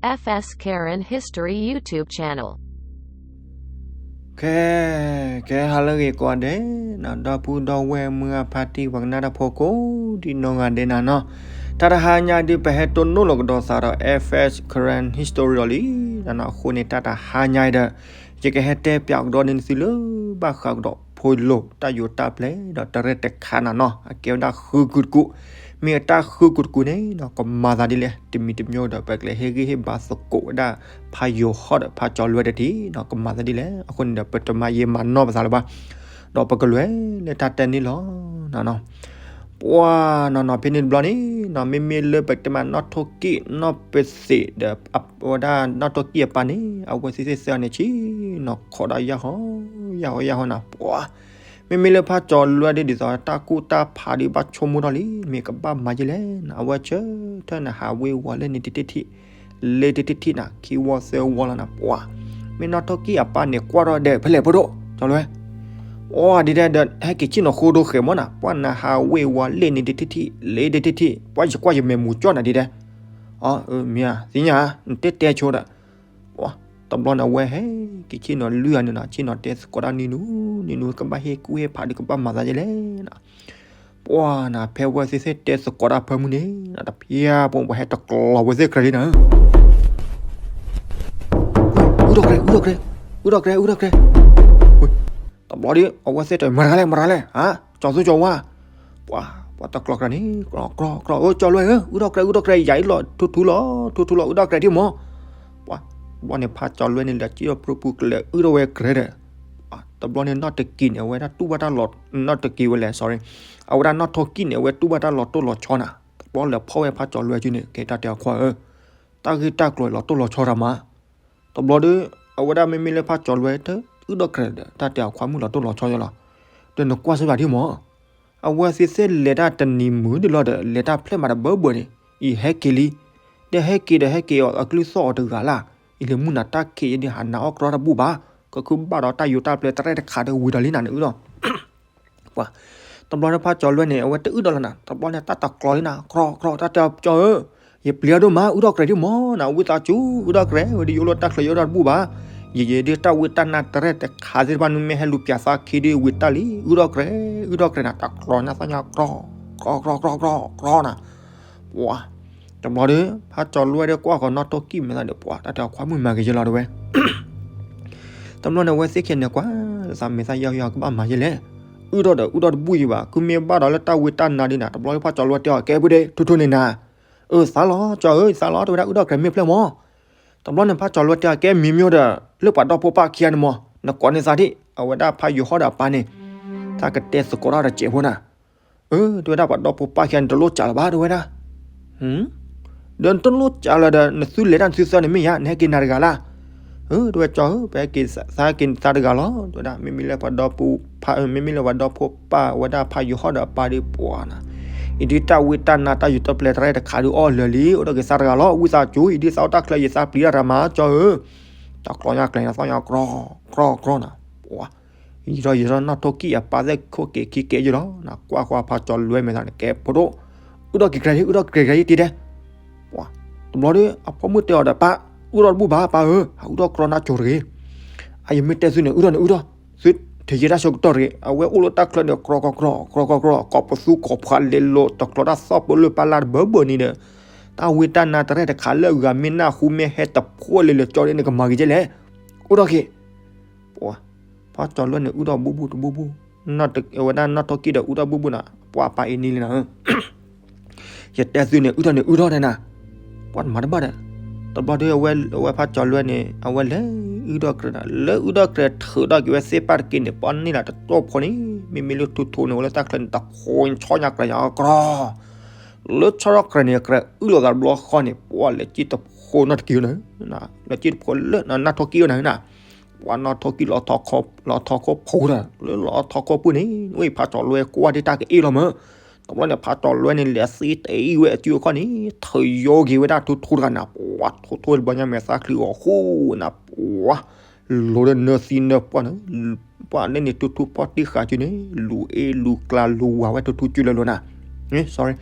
F S Karen History YouTube channel. ကဲ ကဲ ဟါလၢအဂ့ၤကိးဂၤဒဲး ဒီပုၢ်ဒီဝဲၢ်မုၢ်အဖါတံၢ်ပှၤကနၣ်တၢ်ဖိကိးဒံနီၢ်ဂၤဒဲးနၤနီၤ, တၢ်တဟါညါဒုး ပဟဲတိၢ်နီၣ်လီၤကဒီးသးဒီး F S Karen History လီၤလံနၤနီၤ. အဃိန့ၣ် တၢ်တဟါညါအံၤဒီး ယကဟဲတဲပၠးကဒီးန့ၢ်သုလၢ ဘၣ်ဃးကဒီးဖိလီၤ တၢ်ယိၤတၢ်ပျဲဒီးတရဲၣ်တခါနၤနီၤ, အကဲဝဲဒၣ်ဃုကုာ်တကူာ်, မ့ၢ်အတၢ်ဃုကုာ်တကူာ်န့ၣ်နီၤ ကမၤသးဒ်လဲၣ် တမံၤတမံၤဒီး ပကလဲၤဟ့ၣ်ဂံၢ်ဟ့ၣ်ဘါသကိးဝဲဒၣ် ဖးယိၤဟီၣ်ဒီးဖးကၠီၤလွဲၢ်တထံၣ်နီၤ, ကမၤသးဒ်လဲၣ်. အဃိန့ၣ်ဒီး ပတမၤယံာ်မၤနီၢ်ပသးလၢၤဘၣ်, ဒီးပကလဲၤလၢတၢ်တဲန့ၣ်လီၤနၤနီၤ. ပှၤနီၤနီၤ ဖဲန့ၣ်တဘျီန့ၣ်နီၤ မ့မ့ၢ်လၢပကတဲမးနီၢ်ထိၣ်ကံၣ် နီၢ်ပသံးဒီး အဝဲဒၣ်နီၢ်ထိၣ်ကံၣ်အပၢ်န့ၣ် အဝဲသ့ၣ်သ့ၣ်သၢဂၤန့ၣ် ဆ့ၣ်နီၤခိးဒၣ်ယၢ်ဟီၣ် ယၢ်ဟီၣ်ယၢ်ဟီၣ်နၤ ပှၤ မ့မ့ၢ်လၢဖးကၠီၤလွဲၢ်ဒ်သိး တၢ်ကူၣ်တၢ်ဖးဒ်ဘၣ်ဆိကမိၣ်ထီၣ်လံ မ့ၢ်ကဘၣ်မၤယဲလဲၣ်နၤ အဝဲဆၢထၢၣ်နၤ ဟးဝ့ၤဝီၤလၢန့ၣ်တထံၣ်ထံၣ် လၢတထံၣ်ထံၣ်နၤ ခံဝီသၢဝီလီၤနၤ ပှၤ မ့ၢ်နီၢ်ထိၣ်ကံၣ်အပၢ်န့ၣ် ကွၢ်ထီၣ်ဒီး ဖဲလဲၣ်ဖိဒိၣ် ကၠီၤလွဲၢ် အိၣ်ဒ်တဲဒီး ဟဲက့ၤဆ့ၣ်နီၤဃိဒိဃဲၤမးနၤ ပှၤနၤဟးဝ့ၤဝီၤလၢန့ၣ်တထံၣ်ထံၣ် လၢတထံၣ်ထံၣ် ပှၤယကွၢ်ယမဲာ်မူၤကၠီၣ်နၤဒ်တဲ အမ့ၢ်ဧါ သ့ၣ်ညါ နတဲတဲဆိဒီး တဘျီန့ၣ် အဝဲဟဲက့ၤဆ့ၣ်နီၤလွံၢ်ဂၤန့ၣ်နီၤ ဆ့ၣ်နီၤတဲသကိးတၢ်နံၤနူ နံၤနူ ကဘၣ်ဟ့ၣ်ကူၣ်ဟ့ၣ်ဖးဒီး ကဘၣ်မၤသးယဲလဲၣ်နၤ ပှၤနၤ ဖဲဝဲသ့ၣ်သ့ၣ်တဲသကိးတၢ်ဖၢမုၢ်န့ၣ် တဖျၢၣ်ဖိ ပှၤဟဲတကျီၤဝဲသ့ၣ်ကြၢးလံနၤ အုၣ်ထီၣ်ကြဲ အုၣ်ထီၣ်ကြဲ အုၣ်ထီၣ်ကြဲ အုၣ်ထီၣ်ကြဲ တဘျီဒီး အဝဲသ့ၣ်တဲ မတၤလဲၣ် မတၤလဲၣ် ဟါ ကၠီၤသူကၠီၤဝါ ပှၤ ပှၤတကျီၤကြၢးန့ၣ် ကျီၤ ကျီၤ ကျီၤ အၢ ကၠီၤလွဲၢ်ဧၢ အုၣ်ထီၣ်ကြဲ အုၣ်ထီၣ်ကြဲ ယၤအံၤလီၤ ထူထူလီၤ ထူထူလီၤ အုၣ်ထီၣ်ကြဲဒံးမး ပှၤ တဘျီန့ၣ် ဖးကၠီၤလွဲၢ်န့ၣ် လဲၤစံၣ်ထီၣ်ပြူပူၤကလဲၤ အုၣ်ထီၣ်ဝဲကြဲဒီး တဘျီန့ၣ် နီၢ်တကံၤန့ၣ် အဝဲဒၣ်တူၢ်ဘၣ်တၢ်လီၤ နီၢ်တကံၤဝဲလဲၣ် sorry အဝဲဒၣ်နီၢ်ထိၣ်ကံၣ်န့ၣ် အဝဲတူၢ်ဘၣ်တၢ်လီၤတိၢ်လီၤဆီနၤ တဘျီလဲၤဖီၣ်ဝဲဖးကၠီၤလွဲၢ်စုန့ၣ် ကဲတၢ်တဲအခွါဧၢ တၢ်ဂ့ၢ်တၢ်ကျိၤလီၤတိၢ်လီၤဆီတၢ်မး တဘျီဒီး အဝဲဒၣ်မ့မ့ၢ်လၢဖးကၠီၤလွဲၢ်တအုၣ်ထီၣ်ကြဲဒီး တၢ်တဲအခွါမုၣ်လီၤတိၢ်လီၤဆီယလီၤ ဒီးနကွၢ်စ့ၢ်ကီးဒံးမး အဝဲသ့ၣ်သ့ၣ်လဲၤတၢ်တနံၤမုာ်ဒံးလီၤဒီး လဲၤတၢ်ဖျဲၣ်မးတဘၢဘၢန့ၣ် အံၤဟဲက့ၤလံ ဒီးဟဲက့ၤဒီးဟဲက့ၤအီၤအကလုၢ်သီၣ်အီၤတဂၤလၢ် အံၤလဲၤမုၢ်နၤတၢ်ခံးယဒ်ဟးနၤအီၣ်ကြီတဘူၣ်ဘၣ် ကခုဘၣ်ဒီးတၢ်ယိၤတၢ်ပျဲတရဲၣ်တခါဒီးဝံၤဒီးလံနၤန့ၣ်အုၣ်ထီၣ် ပှၤ တဘျီန့ၣ်ဖးကၠီၤလွဲၢ်န့ၣ် အဝဲတအုၣ်ဒီးလီၤနၤ တဘျီန့ၣ် တၢ်တကျီၤလံနၤ ကြီကြီ တၢ်တဲကၠီၤဧၢ ယပျံၤအဒိၣ်မး အုၣ်ထီၣ်ကြဲဒံးမးနၤ ဝံသးစူၤ အုၣ်ထီၣ်ကြဲ ဝဲဒ်ယအိၣ်လၢတၢ်ချၢယအိၣ်တၢ်တဘူၣ်ဘၣ် ယယဲဒ်တၢ်ဝံတၢ်နါတရဲၣ်တခါသ့ၣ်တဖၣ်နမ့ၢ်ဟဲလူၤပၠးသးခံဒ်ဝံတၢ်လံ အုၣ်ထီၣ်ကြဲ အုၣ်ထီၣ်ကြဲနၤ တကျီၤညါသီၣ်ညါကြီ ကြီကြီကြီကြီ ကြီနၤ ပှၤ တဘျီဒီး ဖးကၠီၤလွဲၢ်ဒီးကွၢ်ဃီၤနီၢ်ထိၣ်ကံၣ်မဲာ်သၣ်ဒီး ပှၤ တၢ်တဲအခွါမုၣ်မၤက့ၤယလီၤတဝဲ တဘျီန့ၣ် အဝဲသ့ၣ်ခဲန့ၣ်ကွၢ် သးမဲာ်သၣ်ယီယီကဘၣ်မၤယဲလဲၣ် အုၣ်ထီၣ်ဒီးအုၣ်ထီၣ်တဘူၣ်ယံၤဘၣ် ခုမ့ၢ်ဘၣ်ဒီးလၢတၢ်ဝံတၢ်နါဒ်နၤ တဘျီဖးကၠီၤလွဲၢ်တဲအီၤ ကဲပူၤဒ့ ထူထူန့ၣ်နၤ အၢ သးလီၤ ကၠီၤဧၢ သးလီၤ တဝဲဒၣ်အုၣ်ထီၣ်ကြဲမ့ၢ်ဖျဲၣ်မး တဘျီန့ၣ် ဖးကၠီၤလွဲၢ်တဲအီၤ ကဲမံၤမံၤဒီး လၢပှၤဒီဖိပၢ်ခံဂၤန့ၣ်မး နကိးန့ၢ်သးဒ် အဝဲဒၣ်ဖးယိၤဟီၣ်ဒီးအပၢ်န့ၣ် တၢ်ကတဲသကိးတၢ်ဒီးစဲးဖိနၤ အၢ တဝဲဒၣ်ပှၤဒီဖိပၢ်ခံဂၤန့ၣ် တလိၣ်ကးလၢၤဘၣ် တဝဲဒၣ် ဒီးနတလိၣ်ကးလၢၤဒီး နသုလဲၤတၢ်နသုသၢန့ၣ်မ့ၢ်ယါ နဟဲက့ၤနၤတဂၤလၢ် အၢ တဝဲကၠီၤဧၢ ပဟဲက့ၤသးက့ၤသးတဂၤလီၤ တဝဲဒၣ် မ့မ့ၢ်လၢပှၤဒီဖိဖး မ့မ့ၢ်လၢပှၤဒီဖိပၢ် အဝဲဒၣ်ဖးယိၤဟီၣ်ဒီးအပၢ်ဒီးပှၤနၤ အံၤဒ်တၢ်ဝံတၢ်နါတၢ်ယူၤတၢ်ပျဲတရဲၣ်တခါဒီးအီၣ်လၢာ်လံ အိၣ်ဒီးက့ၤသးတဂၤလီၤ ဝံသးစူၤ အံၤဒ်သးအိၣ်တၢ်ချၢယသးပျံၤတၢ်တမၤ ကၠီၤဧၢ တကျီၤညါကျဲၤညါသီၣ်ညါကြီကြီကြီနၤ ပှၤ ယံၤထီၣ်ယံၤထီၣ်နီၢ်ထိၣ်ကံၣ်အပၢ်သ့ၣ်ခိၣ်က့ၤခံက့ၤယံၤလီၤ နကွၢ်ဃီၤဖးကၠီၤလွဲၢ်မဲာ်သၣ်န့ၣ် ကဲဖိဒိၣ် အုၣ်ထီၣ်က့ၤကြဲ အုၣ်ထီၣ်က့ၤကြဲတံၢ်တဲ ပှၤ တဘျီဒီး အဖိမုၣ်တဲအီၤဒီး ပၢ် အုၣ်ထီၣ်တဘူၣ်ဘၣ် ပၢ်ဧၢ ဟးအုၣ်ထီၣ်ကြီနါကိၤတဂ့ၤ အယမ့ၢ်တဲသုန့ၣ် အုၣ်ထီၣ်န့ၣ်အုၣ်ထီၣ် သုထဲယဲတၢ်ဆၢကတီၢ်တဂ့ၤ အဝဲအိၣ်လၢတၢ်ချၢန့ၣ် ကြီကြီကြီကြီ ကိးပသူကိးပှၤလဲၤလိာ်တကျီၤတၢ်သီၣ်ပၢလၢပၢ်လၢ်တဘၢဘၢန့ၣ်ဒီး တၢ်ဝံတၢ်နါတရဲၣ်တခါလၢအဂၤမ့ၢ်နၢ်ဟူမ့ၢ်ဟဲတဖှိၣ်လဲၤလၢကၠီန့ၣ် နကမၤက့ၤကဲလဲၣ် အုၣ်ထီၣ်က့ၤ ပှၤ ဖးကၠီၤလွဲၢ်န့ၣ် အုၣ်ထီၣ်ဘူၣ်ဘူၣ်တဘူၣ်ဘူၣ် အဝဲဒၣ်နီၢ်ထိၣ်ကံၣ်ဒီးအုၣ်ထီၣ်ဘူၣ်ဘူၣ်နၤ ပှၤအပၢ်အံၤန့ၣ်လံနၤဧၢ ယတဲသုန့ၣ် အုၣ်ထီၣ်န့ၣ်အုၣ်ထီၣ်တဲနၤ ပှၤတမၤတဘၣ်ဒီး တဘျီဒီးအဝဲ အဝဲဖးကၠီၤလွဲၢ်န့ၣ် အဝဲလဲၤအုၣ်ထီၣ်ကြဲနၤ လၢအုၣ်ထီၣ်ကြဲထုးထီၣ်က့ၤဝဲသ့ၣ်ပၢ်တက့ၢ်န့ၣ် ပှၤန့ၢ်လၢတတိၢ်ဖိန့ၣ် မ့မ့ၢ်လၢထူထူန့ၣ် အိၣ်လၢတၢ်ချၢန့ၣ် တခိၣ်ဆီညါကြဲညါကြီ လၢဆီထီၣ်ကြဲန့ၣ် ကြဲအုၣ်လိာ်သးတဘျီဃီန့ၣ် ပှၤလဲၤစံၣ်တဖိနီၢ်တက့ၢ်နၤ လဲၤစံၣ်တဖိလၢနီၢ်ထိၣ်ကံၣ်ဝဲနၤ ပှၤနီၢ်ထိၣ်ကံၣ်လီၤထီခိၣ်ဖိဒီး လၢလီၤထီခိၣ်ဖိန့ၣ် ဝဲဖးကၠီၤလွဲၢ်ကွၢ်ဒ်တၢ်ကအ့ၣ်လီၤမး တဘျီန့ၣ် ဖးကၠီၤလွဲၢ်န့ၣ် လဲၤသ့တအံၣ်ဝဲအစုအခီၣ်န့ၣ် ထုးယီက့ၤဝဲဒၣ်ထူထူတဂၤနၤ ပှၤထူထူတဘျီညါမဲာ်သၣ်ချံအီၤဃိနၤ ပှၤ လိၤဒီးနၢသံနၢပှၢ်န့ၣ် ပှၤန့ၣ်န့ၣ် ထူထူပီၢ်တံၢ်ဃာ်စုန့ၣ် လူၤအ့လူၤကျါလူၤဝၤဝဲထူထူစုလဲၤလိာ်နၤ sorry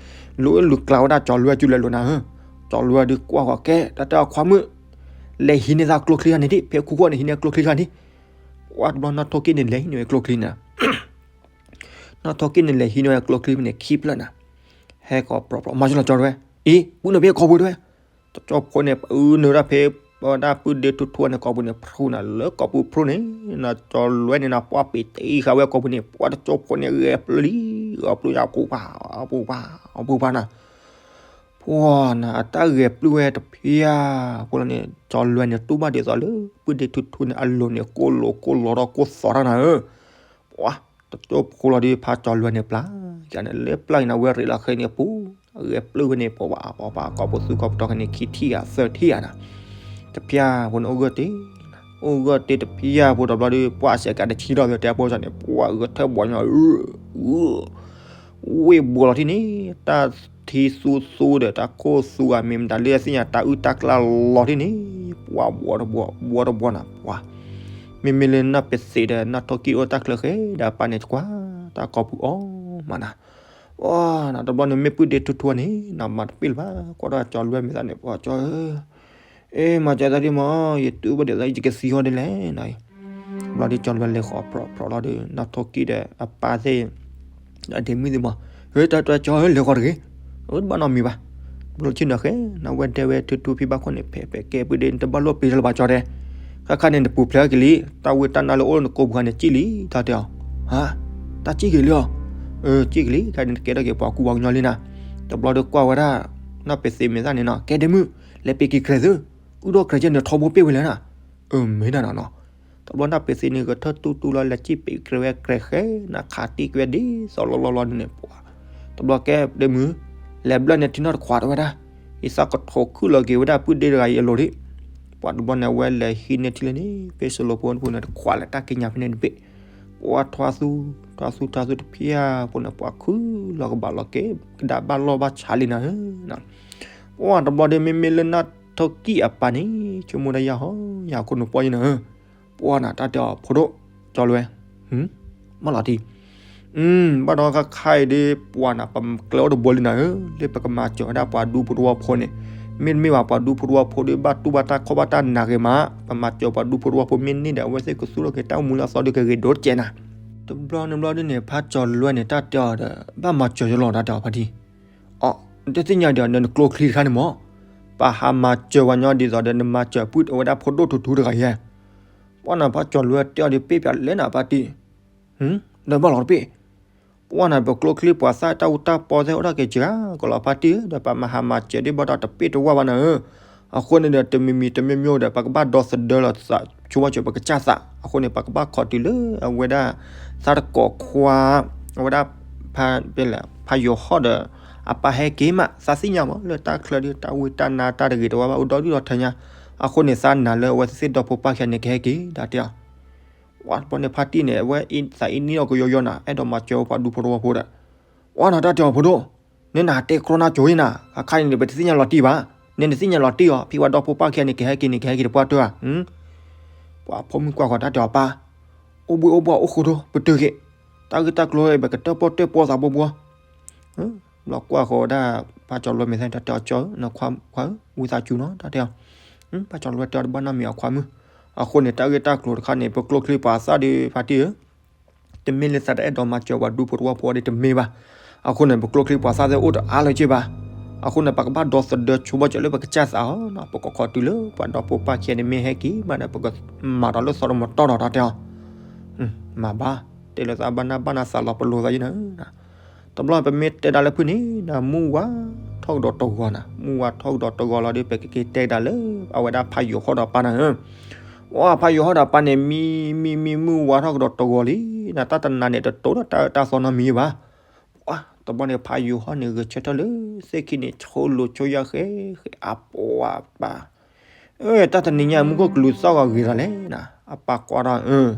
လူၤအ့လူၤကျါဝဲဒၣ်ကၠီၤလွဲၢ်စုလဲၤလိာ်နၤဧၢ ကၠီၤလွဲဒုးကွၢ်ဃီၤကဲ တၢ်တဲအီၤခွါမုၣ်, လဲၤဟံးန့ၢ်သးကျိချံတဂၤန့ၣ်ဒံး, ဖဲခူၣ်ဃီန့ၣ်ဟံးန့ၢ်ကျိချံတဂၤန့ၣ်, ပှၤတဘျီနီၢ်ထိၣ်ကံၣ်န့ၣ်လဲၤဟံးန့ၢ်ဝဲကျိချံန့ၣ် နီၢ်ထိၣ်ကံၣ်န့ၣ်လဲၤဟံးန့ၢ်ဝဲကျိချံဖဲန့ၣ်ခံဖျၢၣ်နၤ, ဟဲကီးပြီပြီ မၤစၢၤလီၤကၠီၤလွဲ, အံၤ ပုၢ်နုာ်ဖဲကိာ်ပူၤတဝဲ, တကၠီဖိန့ၣ် ပအုးနုာ်ဒၣ်ဖဲ ပဝဲဒၣ်ပုၢ်ဒ့ထူထူန့ၣ် ကိာ်ပူၤန့ၣ်ဖရူနၤလၢကိာ်ပူၤဖရူန့ၣ်, နကၠီၤလွဲန့ၣ်နပှၢ်ပ့ၤတ့ဃာ်ဝဲကိာ်ပူၤန့ၣ် ပှၤတကၠီဖိန့ၣ်ဂဲၤပျုၢ်လံ, ဂဲၤပျုၢ်ညါပူၤပှၤ ပူၤပှၤ ပူၤပှၤနၤ ပှၤနၤ အတၢ်ဂဲၤပျုၢ်ဝဲတဖျၢၣ်ဖိလီၤန့ၣ် ကၠီၤလွဲန့ၣ် တူၢ်ဘၣ်ဒ်သိးလၢ ပုၢ်ဒ့ထူထူန့ၣ် အလိၤန့ၣ် ကိၢ်လိာ်ကိၢ်လိာ်ထီၣ်ကိၢ်သီထီၣ်နၤဧၢ, ပှၤ တကၠိဖိလီၤဒုး ဖးကၠီၤလွဲန့ၣ်ပျၢ်ကန့ၣ် လၢပျၢ်ကန့ၣ် ဝဲရ့းလီၤဃဲန့ၣ်ပူၤ, အဂဲၤပျုၢ်ဝဲန့ၣ် ပှၤပှၤပှၤပှၤ ကိာ်ပူၤသူကိာ်ပူၤတီၤကန့ၣ် ခံထံၣ်ဧါသၢထံၣ်ဧါနၤ, တဖျၢၣ်ဖိန့ၣ် အိၣ်ဂၢၢ်တ့ၢ် အိၣ်ဂၢၢ်တ့ၢ်တဖျၢၣ်ဖိတဘျီဒီး ပှၤစဲးကးတဆံလီၤ တဲဖိန့ၣ် ပှၤဂဲၤထၢၣ်ဘီညီ ဝ့ၢ်ဘှီးလီၤထံၣ်န့ၣ် တၢ်ထံသူသူဒီး တၢ်ခိၣ်သူဧါ မ့ၢ်မတၤလၢအသ့ၣ်ညါ တၢ်အုၣ်တၢ်ကျၢ်လီၤထံၣ်န့ၣ် ပှၤဘှီတဘှီ ဘှီတဘှီနၤ ပှၤ မ့မ့ၢ်လၢနီၢ်ပသံးဒီး နီၢ်ထိၣ်ကံၣ်အိၣ်တၢ်ချၢဃဲဒီး ပၢ်န့ၣ်ကွၢ် တၢ်ကိာ်ပူၤအီၣ်မးနၤ, ပှၤနၤ တဘျီန့ၣ် မ့ၢ်ပုၢ်ဒ့ထူထူန့ၣ် နမၤတပ့ၢ်လၢၤဘၣ် ကွၢ်ဒီးကၠီၤလွဲမ့ၢ်သးန့ၣ် ပှၤကၠီၤဧၢ အ့ မၤစၢၤသးဒ်မး ယတူၢ်ဘၣ်ဒ်သိး ယကသံဃီဒ်လဲၣ်နၤ, ဘျီဒ်ကၠီၤလွဲလဲၤဃီၤဖြီဖြီလီၤဒီး နီၢ်ထိၣ်ကံၣ်ဒီးအပၢ်သ့ၣ် အဒ့မုၣ်သ့ၣ်မး ဟဲတၢ်တၢ်ကၠီၤဧၢ လဲၤဃီၤတဂ့ၤ, အတဘၣ်နီတမံၤဘၣ်, ဘျီဆ့ၣ်နီၤဃဲ နဝဲဒဲဝဲထူထူဖံဘၣ်ခိၣ်န့ၣ် ဖဲဖဲကဲပုၢ်ဒ့ နတဘၣ်လိၣ်ပျံၤတၢ်လၢၤဘၣ်ကၠီၤတဲ, ခါခါန့ၣ် နပူၤဖျဲးက့ၤလံ, တၢ်ဝံတၢ်နါလၢအိၣ်လၢနကိာ်ပူၤခါန့ၣ် စံၣ်လံ တၢ်တဲအီၤ, ဟါ, တၢ်စံၣ်က့ၤလံအီၤ, အၢ စံၣ်က့ၤလံ ခါန့ၣ် နကဲထီၣ်က့ၤပှၤကူပှၤကညီလံနၤ, တဘျီဒီးကွၢ်ဝဲဒၣ် နီၢ်ပသံးမ့ၢ်သးန့ၣ်နီၤ ကဲဒ့မုၣ် လဲၤပ့ၤက့ၤကြဲးသု, အုၣ်ထီၣ်ကြဲးကဲန့ၣ် ထီဘိပ့ၢ်ဝဲလဲၣ်နၤ, အၢ မ့ၢ်ဒၣ်နၤနီၤ, တဘျီနီၢ်ပသံးန့ၣ် ဂဲၤထၢၣ်တူၢ်တူၢ်လီၤ လဲၤစံၣ်ပ့ၤကြဲးဝဲကြဲးဃဲ နခးတံၢ်ကွံာ်ဝဲဒ်သိးလီၤလီၤလီၤန့ၣ် ပှၤ တဘျီကဲဒ့မုၣ် လဲၤဘျၢၣ်န့ၣ်ထံနီၣ်တခွးတဝဲဒၣ်, ယသးကထိးခုၣ်လီၤက့ၤဝဲဒၣ်ပုၢ်ဒ့တဂၤအံၤအလိၤဒံး, ပှၤတဘျီန့ၣ် အဝဲလဲၤဟံးန့ၢ်ထံလၢန့ၣ် ဖဲစလိၤဖိပူၤန့ၣ် တခွးလၢတၢ်ကံးညာ်ဖဲန့ၣ်တဘ့ၣ်, ပှၤထွါသူ ထွါသူ ထွါသူတဖျၢၣ်ဖိန့ၣ် ပှၤခုၣ်လီၤကဘၣ်လီၤက့ၤ ကဒါဘၣ်လီၢ်ဘၣ်ဆးလံနၤဧၢ, ပှၤတဘျီဒီး မ့မ့ၢ်လၢနီၢ်ထိၣ်ကံၣ်အပၢ်န့ၣ် ဆိကမိၣ်ဒၣ်ယၤဟီ ယၤခိၣ်နူာ်ပှၢ်ယနၤဧၢ, ပှၤနၤ တၢ်တဲအီၤဖိဒိၣ် ကၠီၤလွဲ မ့ၢ်လီၤတံၢ် ဘၣ်ဒီးခါခါအံၤဒ် ပှၤနၤ ပကျဲအိၣ်တဘိလံနၤဧၢ, လၢပကမၤစၢၤဝဲဒၣ်ပှၤဒူဖိတဝီဖိန့ၣ်, မ့တမ့ၢ်ဘၣ်ပှၤဒူဖိတဝီဖိဒီး ဘၣ်တူၢ်ဘၣ်တၢ်ခီၣ်ဘၣ်တၢ်နးဂ့ၤမး, ပမၤစၢၤပှၤဒူဖိတဝီဖိမ့ၢ်န့ၢ်ဒီး အဝဲသ့ၣ်ကသူၣ်ထီၣ်က့ၤတၢ်အိၣ်မူလၢအသီဒီး ကဂ့ၤဒိၣ်တကဲးနၤ, တဘျီန့ၣ်ဘျီဒ်န့ၣ် ဖးကၠီၤလွဲန့ၣ် တၢ်တဲအီၤဒီး ဘၣ်မၤစၢၤယလီၤ တၢ်တဲအီၤဖါတံၢ် အီ တသ့ၣ်ညါဒီး နကျိချံတခါန့ၣ်မး, ပဟးမၤစၢၤဝဲညီဒ်သိးဒီး နမၤစၢၤပုၢ်အဝဲဒၣ်ဖိဒိၣ်ထူထူတဂၤယဲ, ပှၤနၤ ဖးကၠီၤလွဲတဲအီၤဒီး ပ့ၢ်ပၠးလဲၣ်နၤဖါတံၢ်, ဒီးဘၣ်လီၤတပ့ၢ်, ပှၤနၤ ပကျိချံပှၤသၣ်တၢ်အူတၢ်ပီသ့ၣ်အိၣ်ထီၣ်က့ၤစှၤကလီၤဖါတံၢ်ဧၢ, ဒီးပမၤဟးမၤစၢၤဒ်ဘၣ်ဒီးတပ့ၢ်တဝါဘၣ်နၤဧၢ, အဃိန့ၣ်ဒီး တမံၤမံၤတမံၤမံၤဒီး ပကဘၣ်ဒီသဒၢလီၤသး ဆိဘၣ်စၢၤပကစၢ်သး, အဃိန့ၣ် ပကဘၣ်ခိးတုၤလၢအဝဲဒၣ် သးတကိးခွါ အဝဲဒၣ် ဖးယိၤဟီၣ်ဒီး အပၢ်ဟဲက့ၤမး သးသ့ၣ်ညါမး လၢတၢ်ချၢဒီး တၢ်ဝံတၢ်နါတၢ်တဂ့ၤတဝါဘၣ် အိၣ်ဒီဒူၣ်ဒီထၢညါ, အဃိန့ၣ် သးနာ်လၢအဝဲသ့ၣ်ဒီဖိပၢ်ခံဂၤန့ၣ်ကဟဲက့ၤ တၢ်တဲအီၤ, ပှၤတဘျီန့ၣ်ဖါတံၢ်န့ၣ် အဝဲသးအ့ၣ်နံၣ်အီၤကယီယီနၤ အဲၣ်ဒိးမၤစၢၤပှၤဒူဖိတဝီဖိဒီး ပှၤနၤ တၢ်တဲအီၤဖိဒိၣ်, နနၤတဲကြီနၤကၠိအံၤနၤ, ခါခါအံၤန့ၣ် ပတသ့ၣ်ညါလီၤတံၢ်ဘၣ်, နနသ့ၣ်ညါလီၤတံၢ်အီၤ ဖံဝဲဒီဖိပၢ်ခံဂၤန့ၣ် ကဟဲက့ၤန့ၣ် ကဟဲက့ၤတပှၢ်တၢၢ်ဧါ, ပှၤဖိမုၣ်ကွၢ်ဃီၤတၢ်တဲအီၤပၢ်, အိၣ်ဘှံးအိၣ်ဘှီၣ်အိၣ်ဃိထိ ပတုာ်က့ၤ, တၢ်ဂ့ၢ်တၢ်ကျိၤ ပကတၢၣ်ပီၣ်တၢၣ်ပီသးဘှီဘှီ, ဘျီကွၢ်ဃီၤဝဲဒၣ် ဖးကၠီၤလွဲမ့ၢ်သ့ၣ် တၢ်တဲအီၤကၠီၤဧၢ နခွါဧၢ ဝံသးစူၤနီၤ တၢ်တဲအီၤ, ဖးကၠီၤလွဲတဲအီၤတဘၣ်နီတမံၤအခွါမုၣ်, အဃိန့ၣ် တၢ်ဂ့ၢ်တၢ်ကျိၤတခါန့ၣ် ပကျိချံပှၤသၣ်ဒီးဖါတံၢ်ဧၢ တမ့ၢ်လၢသးတအဲၣ်ဒိးမၤစၢၤပှၤဒူဖိတဝီဖိဒ်တမ့ၢ်ဘၣ်. အဃိန့ၣ် ပကျိချံပှၤသၣ်သ့ၣ်အိၣ်တအါလၢၤက့ၤဘၣ်. အဃိန့ၣ် ပကဘၣ်ဒီသဒၢဆိဘၣ်စၢၤလၢပကစၢ်သးအီၤ, ပကခိးတုၤလၢပှၤဒီဖိပၢ်ခံဂၤန့ၣ်မ့ၢ်ဟဲက့ၤမးဒီး ပကမၤဒီးလၢသီတမတီၢ်ဒီးတၢ်တဲအီၤ, မၤဘၣ်, တဲလၢသးဘၣ်နၢ်ဘၣ်နၢ်သးလီၤပလိာ်သးယံၤနၤ တဘျီပမ့ၢ်တဲဒၣ်လၢဖုၣ်န့ၣ် နမုၢ်ဝါထီၣ်ကဒီးတဂီၤနၤ, မုၢ်ဝါထီၣ်ကဒီးတဂီၤလီၤဒီး ပကက့ၤတဲဒၣ်လၢ အဝဲဒၣ်ဖးယိၤဟီၣ်ဒီးပၢ်နၤဧၢ, ဝဲဖးယိၤဟီၣ်ဒီးပၢ်န့ၣ် မံမံမံမုၢ်ဝါထီၣ်ကဒီးတဂီၤလံ, နတၢ်တနၤန့ၣ် တတိၤဒီးတၢ်အၢတၢ်သီနီတမံၤဘၣ်. တဘျီန့ၣ် ဖးယိၤဟီၣ်န့ၣ် ဂဲၤဆၢထၢၣ်လၢသ့ၣ်ခံန့ၣ် ဆိလိာ်ဆိယၢ်ဃဲ ဃဲအပှၤပၢ် တၢ်တနံၤညါ မူခိၣ်ကလူးသီၣ်ဂီၤဂ့ၤတၢ်လဲၣ်နၤ, အပၢ်ကွၢ်ထီၣ်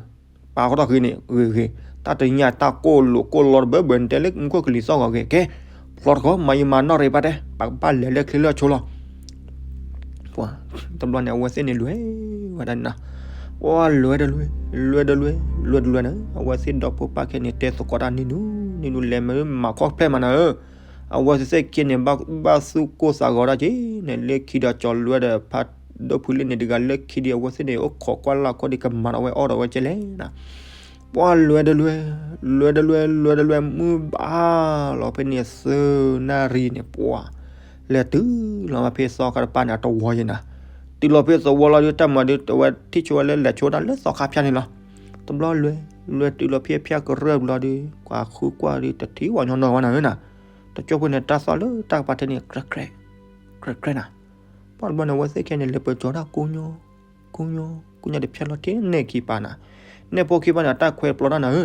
ပၢ်ဃီထီၣ်ဂ့ၤန့ၣ် ဂ့ၤဂ့ၤ, တၢ်တနံၤညါတၢ်ကိၢ်လိာ်ကိၢ်လီတဘၢဘၢန့ၣ် တဲလၢမူခိၣ်ကလူးသီၣ်ဂီၤဂ့ၤ, ကဲ ဖျီတခီ မၤယမၤနီၣ်ရံၣ်ပၢ်တဲ ပကဘၣ်လဲၤလၢချ့လၢဆိလီၤ. တဘျီန့ၣ် အဝဲသ့ၣ်န့ၣ်လဲၤဝဲဒၣ်န့ၣ်နၤ, ပှၤလဲၤဝဲတလဲၤ လဲၤတလဲၤ လဲၤတလဲၤန့ၣ် အဝဲသ့ၣ်ဒီဖိပၢ်ခဲန့ၣ် တဲသကိးတၢ်နံၤနူၤ နံၤနူၤ လဲၤမ့ၢ်မၤခီၣ်ဖျဲၣ်မးနၤဧၢ, အဝဲသ့ၣ်ခံဂၤန့ၣ် ဘၣ်သူၣ်ကိၢ်သးဂီၤဒၣ်က့ၤန့ၣ် လၢခံဒီးကၠီၤလွဲဒီးဖးဒိၣ်ဖုလ့န့ၣ်တဂၤလၢခံဒီး အဝဲသ့ၣ်န့ၣ် အိၣ်ခိးကွၢ်လၢ်ခီဒီး ကမၤဒီးဝဲအီၣ်ဒီးဝဲကဲလဲၣ်နၤ ပှၤလွဲတလွဲ, လွဲတလွဲ လွဲတလွဲ မုၢ်ဘၣ်လီၤဖဲန့ၣ် သၢနၣ်ရံၣ်န့ၣ် ပှၤလဲၤတုၤလီၤဘၣ်ဖဲသီခါတပၤန့ၣ် အတဝီယဲနၤ, တုၤလီၤဖဲသဝီလီၤဒီး တၢ်မၤဒီး အဝဲထံၣ်ဆိဝဲလၢလဲၤဆိတၢ်လၢသီခါဖၠါန့ၣ်လီၤ. တဘျီလွဲ, လွဲတုၤလီၤဖဲဖၠါကရၢၢ်ဘျီဒီး ကွၢ်ဃုကွၢ်ဒီး တထံၣ်ဝဲညီနီၢ်ဝဲနၤဧၢနၤ, တကၠိဖိန့ၣ် တၢ်သီၣ်လၢတၢ်ကပၤထဲန့ၣ် ကြဲးကြဲး ကြဲးကြဲးနၤ, ပှၤတဘျီန့ၣ် အဝဲသ့ၣ်ခံဂၤန့ၣ် လဲၤပၢၤကၠီၤတၢ်ကိညိ ကိညိ ကိညိတဖျၢၣ်လီၤထဲန့ၣ်ခံပၤနၤ, နဲၣ်ဖိခံပၤန့ၣ် တၢ်ခွဲးပျီတၢ်နၤဧၢ,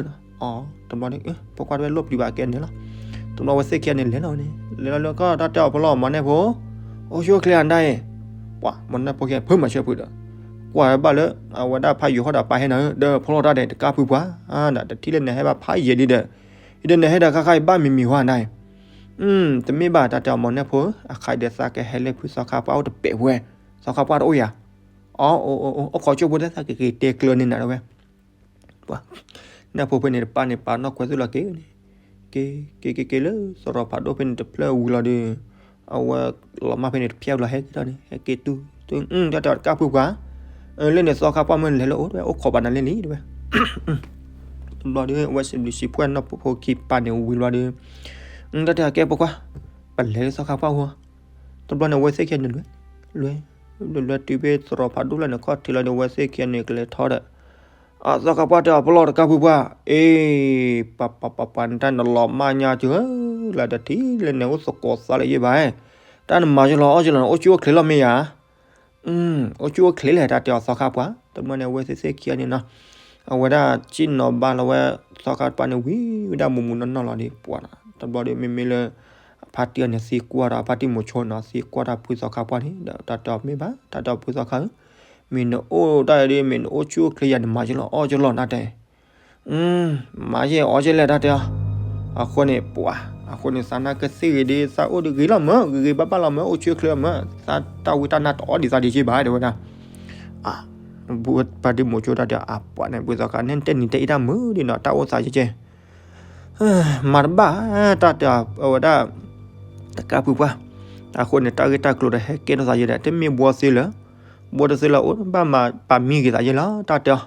အီ တဘျီဒီး ဖိခွါတဝဲလိၣ်ပျံၤဘၣ်ကဲန့ၣ်လီၤ. တဘျီအဝဲသ့ၣ်ခံဂၤန့ၣ် လဲၤလီၤန့ၣ် လဲၤလီၤလၢကီၢ်တၢ်တဲအီၤဖီလီၤ မီၤနဲၣ်ဖိ, အိၣ်ဆူၣ်အိၣ်ချ့အဒၣ်အံၤ, ပှၤ မီၤနဲၣ်ဖိခံဂၤ ဖုမၤဆၢဖုဒီး ကွၢ်ဘၣ်လၢ အဝဲဒၣ်ဖးယိၤဟီၣ်ဒီးပၢ်ဟဲနၤဧၢ, ဒီးဖီလီၤတၢ်ဒဲးတကးဖုပှၤ, ဒီးတထံၣ်လၢနဟဲဘၣ်ဖးယံာ်ဒံးဒီး, အံၤဒီးနဟဲဒီးဃါဃါအံၤဘၣ်မံၤမံၤဝဲဒၣ်အံၤ, တမ့ၢ်ဘၣ်တၢ်တဲအီၤ မီၤနဲၣ်ဖိဧၢ, အခါအံၤဒီးသးကဟဲလၢဖုသီခါပှၢ်အိၣ်တပဲာ်ဝဲ, သီခါပှၢ်တအိၣ်ယၤ, အီ အိၣ်ခိးကၠိဖိဒီး သးကက့ၤတဲကျၢၤန့ၢ်နၤဒၣ်ဝဲ နဲၣ်ဖိဖဲန့ၣ်တပၤန့ၣ် ပာ်နီၣ်ကွဲးသူၣ်လီၤက့ၤန့ၣ်, က့ၤ က့ၤ က့ၤ က့ၤလၢသရိာ်ဖးဒိၣ်ဖဲန့ၣ်တဖျၢၣ်ဝံၤလီၤဒီး အဝဲလီၤမၢ်ဖဲန့ၣ်တဖျၢၣ်ဝံၤလီၤ ဟဲက့ၤထီၣ်န့ၣ် ဟဲက့ၤတုၤ တုၤ တၢ်တဲအီၤတကးဖုပှၤ, လၢန့ၣ်သီခါပှၢ်မ့ၢ်လဲၤလၢအိၣ်တဝဲ အိၣ်ခိးဘၣ်နၤလၢလံတဝဲ တဘျီဒီး အဝဲစံးဘျုးစံးဖှိၣ်နီၢ်ဖိဖိခံပၤန့ၣ်ဝံၤလီၤဒီး, တၢ်တဲအီၤကဲဖိခွါ, ပလဲၤလၢသီခါပှၢ်အဃိ, တဘျီန့ၣ် အဝဲသ့ၣ်ခံဂၤန့ၣ် လွဲ လွဲ လွဲတုၤဖဲသရိာ်ဖးဒိၣ်လၢန့ၣ်ခီၣ်ထံးလီၤဒီး အဝဲသ့ၣ်ခံဂၤန့ၣ်ကလဲၤထီၣ်ဒီး အသီခါပှၢ်တဲအီၤ ဖီလီၤတကးဖုပှၢ်, အ့ ပှၤ ပှၤ ပှၤ နတၢ်နလီၤမၢ်ညါကၠိဧၢ, လၢတထံၣ်လၢန့ၣ်အိၣ်သကိးသးလၢယဲၢ်ဘၣ်, တၢ်နမၤကၠိလီၤအီၣ်ကၠိလီၤန့ၣ် အိၣ်ဆူၣ်အိၣ်ချ့လီၤမ့ၢ်ဧါ, အိၣ်ဆူၣ်အိၣ်ချ့လဲၣ် တၢ်တဲအီၤသီခါပှၢ်, တဘျီန့ၣ် အဝဲသ့ၣ်သ့ၣ်ခံဂၤန့ၣ်နီၤ, အဝဲဒၣ်စံၣ်နီၤဘါလီၤဝဲ သီခါတပၤန့ၣ်ဝံၤဝဲဒၣ်မူးမူးနီၢ်နီၢ်လီၤဒီး ပှၤနီၤ တဘျီဒီး မ့မ့ၢ်လၢ အဖါတံၢ်အီၤန့ၣ် သံကွၢ်ဒီး အဖါတံၢ်မိၤဆိနီၤ သံကွၢ်တၢ်ဖုသီခါပှၢ်န့ၣ် ဒီးတၢ်တဲအီၤမ့ၢ်ဘၣ် တၢ်တဲအီၤဖုသီခါဧၢ, မ့ၢ်နအိၣ်တၢ်အံၤဒီး မ့ၢ်နအိၣ်ဆူၣ်အိၣ်ချ့ယၤ နမၤကၠိလီၤအီၣ်ကၠိလီၤ နတၢ် မၤယဲၢ်အီၣ်ကၠိလဲၣ် တၢ်တဲအီၤ, အဃိန့ၣ် ပှၤ အဃိန့ၣ် သးနါကသ့ၣ်ဂ့ၤဒီး သးအိၣ်ဒီးဂ့ၤလီၤမၢ် ဂ့ၤဂ့ၤဘၣ်ဘၣ်လီၤမၢ် အိၣ်ဆူၣ်အိၣ်ချ့လီၤမၢ် သးတၢ်ဝံတၢ်နါတအိၣ်ဒံးသးဒံးက့ဘၣ် တဲဝဲဒၣ်, ဖါတံၢ်မိၤဆိတၢ်တဲအီၤ အပှၤန့ၣ် ဖုသီခါန့ၣ် တဲနံၤတဲအံၤတၢ်မုာ်ဒံးနီၤ တၢ်အိၣ်သးကဲကဲ မၤတဘၣ် တၢ်တဲအီၤ အဝဲဒၣ် တကးဖုပှၢ်, အဃိန့ၣ် တၢ်ဂ့ၢ်တၢ်ကျိၤဒီး ဟဲကဲထီၣ်သးယဲဒၣ် တမ့ၢ်ဘှီသ့လၢၤ, ဘှီတသ့လၢၤ အိၣ်ဘၣ်မၤပာ်မံဂ့ၤသးယဲလီၤ တၢ်တဲအီၤ,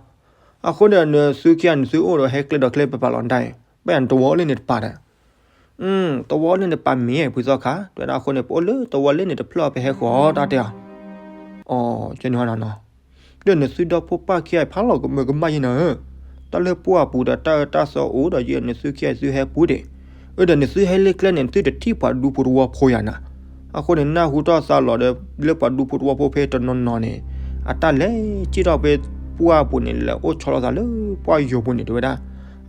အဃိန့ၣ် နသုခံဂၤနသုအိၣ်ဒီး ဟဲကျဲဒီးကျဲပပာ်လီၤဒၣ်အံၤ ဘၣ်ယၤနသဝီလၢန့ၣ်တပၤဒီး သဝီလၢန့ၣ်တပၤမ့ၢ် ဖုသီခါ တဲဝဲဒၣ် အဃိန့ၣ် ပအိၣ်လၢသဝီလၢန့ၣ်တဖျၢၣ် ပဟဲဃီၤ တၢ်တဲအီၤ, အကန့ၣ်နီၤ ဒီးနသုဒီဖိပၢ်ခံဂၤ ဖးလီၤကမၢကမၣ်ယဲနၤဧၢ, တၢ်လၢပှၢ်ပူၤဒီး တၢ်အၢတၢ်သီအိၣ်ဒီး ယဲနသုခံဂၤသုဟဲပူၤဒံး, အၢဒီးနသုဟဲလၢကျဲန့ၣ် နသုတထံၣ်ပှၤဒူဖိတဝီဖိယၤနၤ, အဃိန့ၣ် နၢ်ဟူထီၣ်သးလီၤဒီး လၢပှၤဒူဖိတဝီဖိဖဲတနီၤနီၤန့ၣ် အတၢ်လဲၤက့ၤထီၣ်ဖဲပှၢ်ပူၤန့ၣ် လဲၤအိၣ်ဆီလီၤသးလၢပှၢ်ယိာ်ပူၤန့ၣ် တဲဝဲဒၣ်,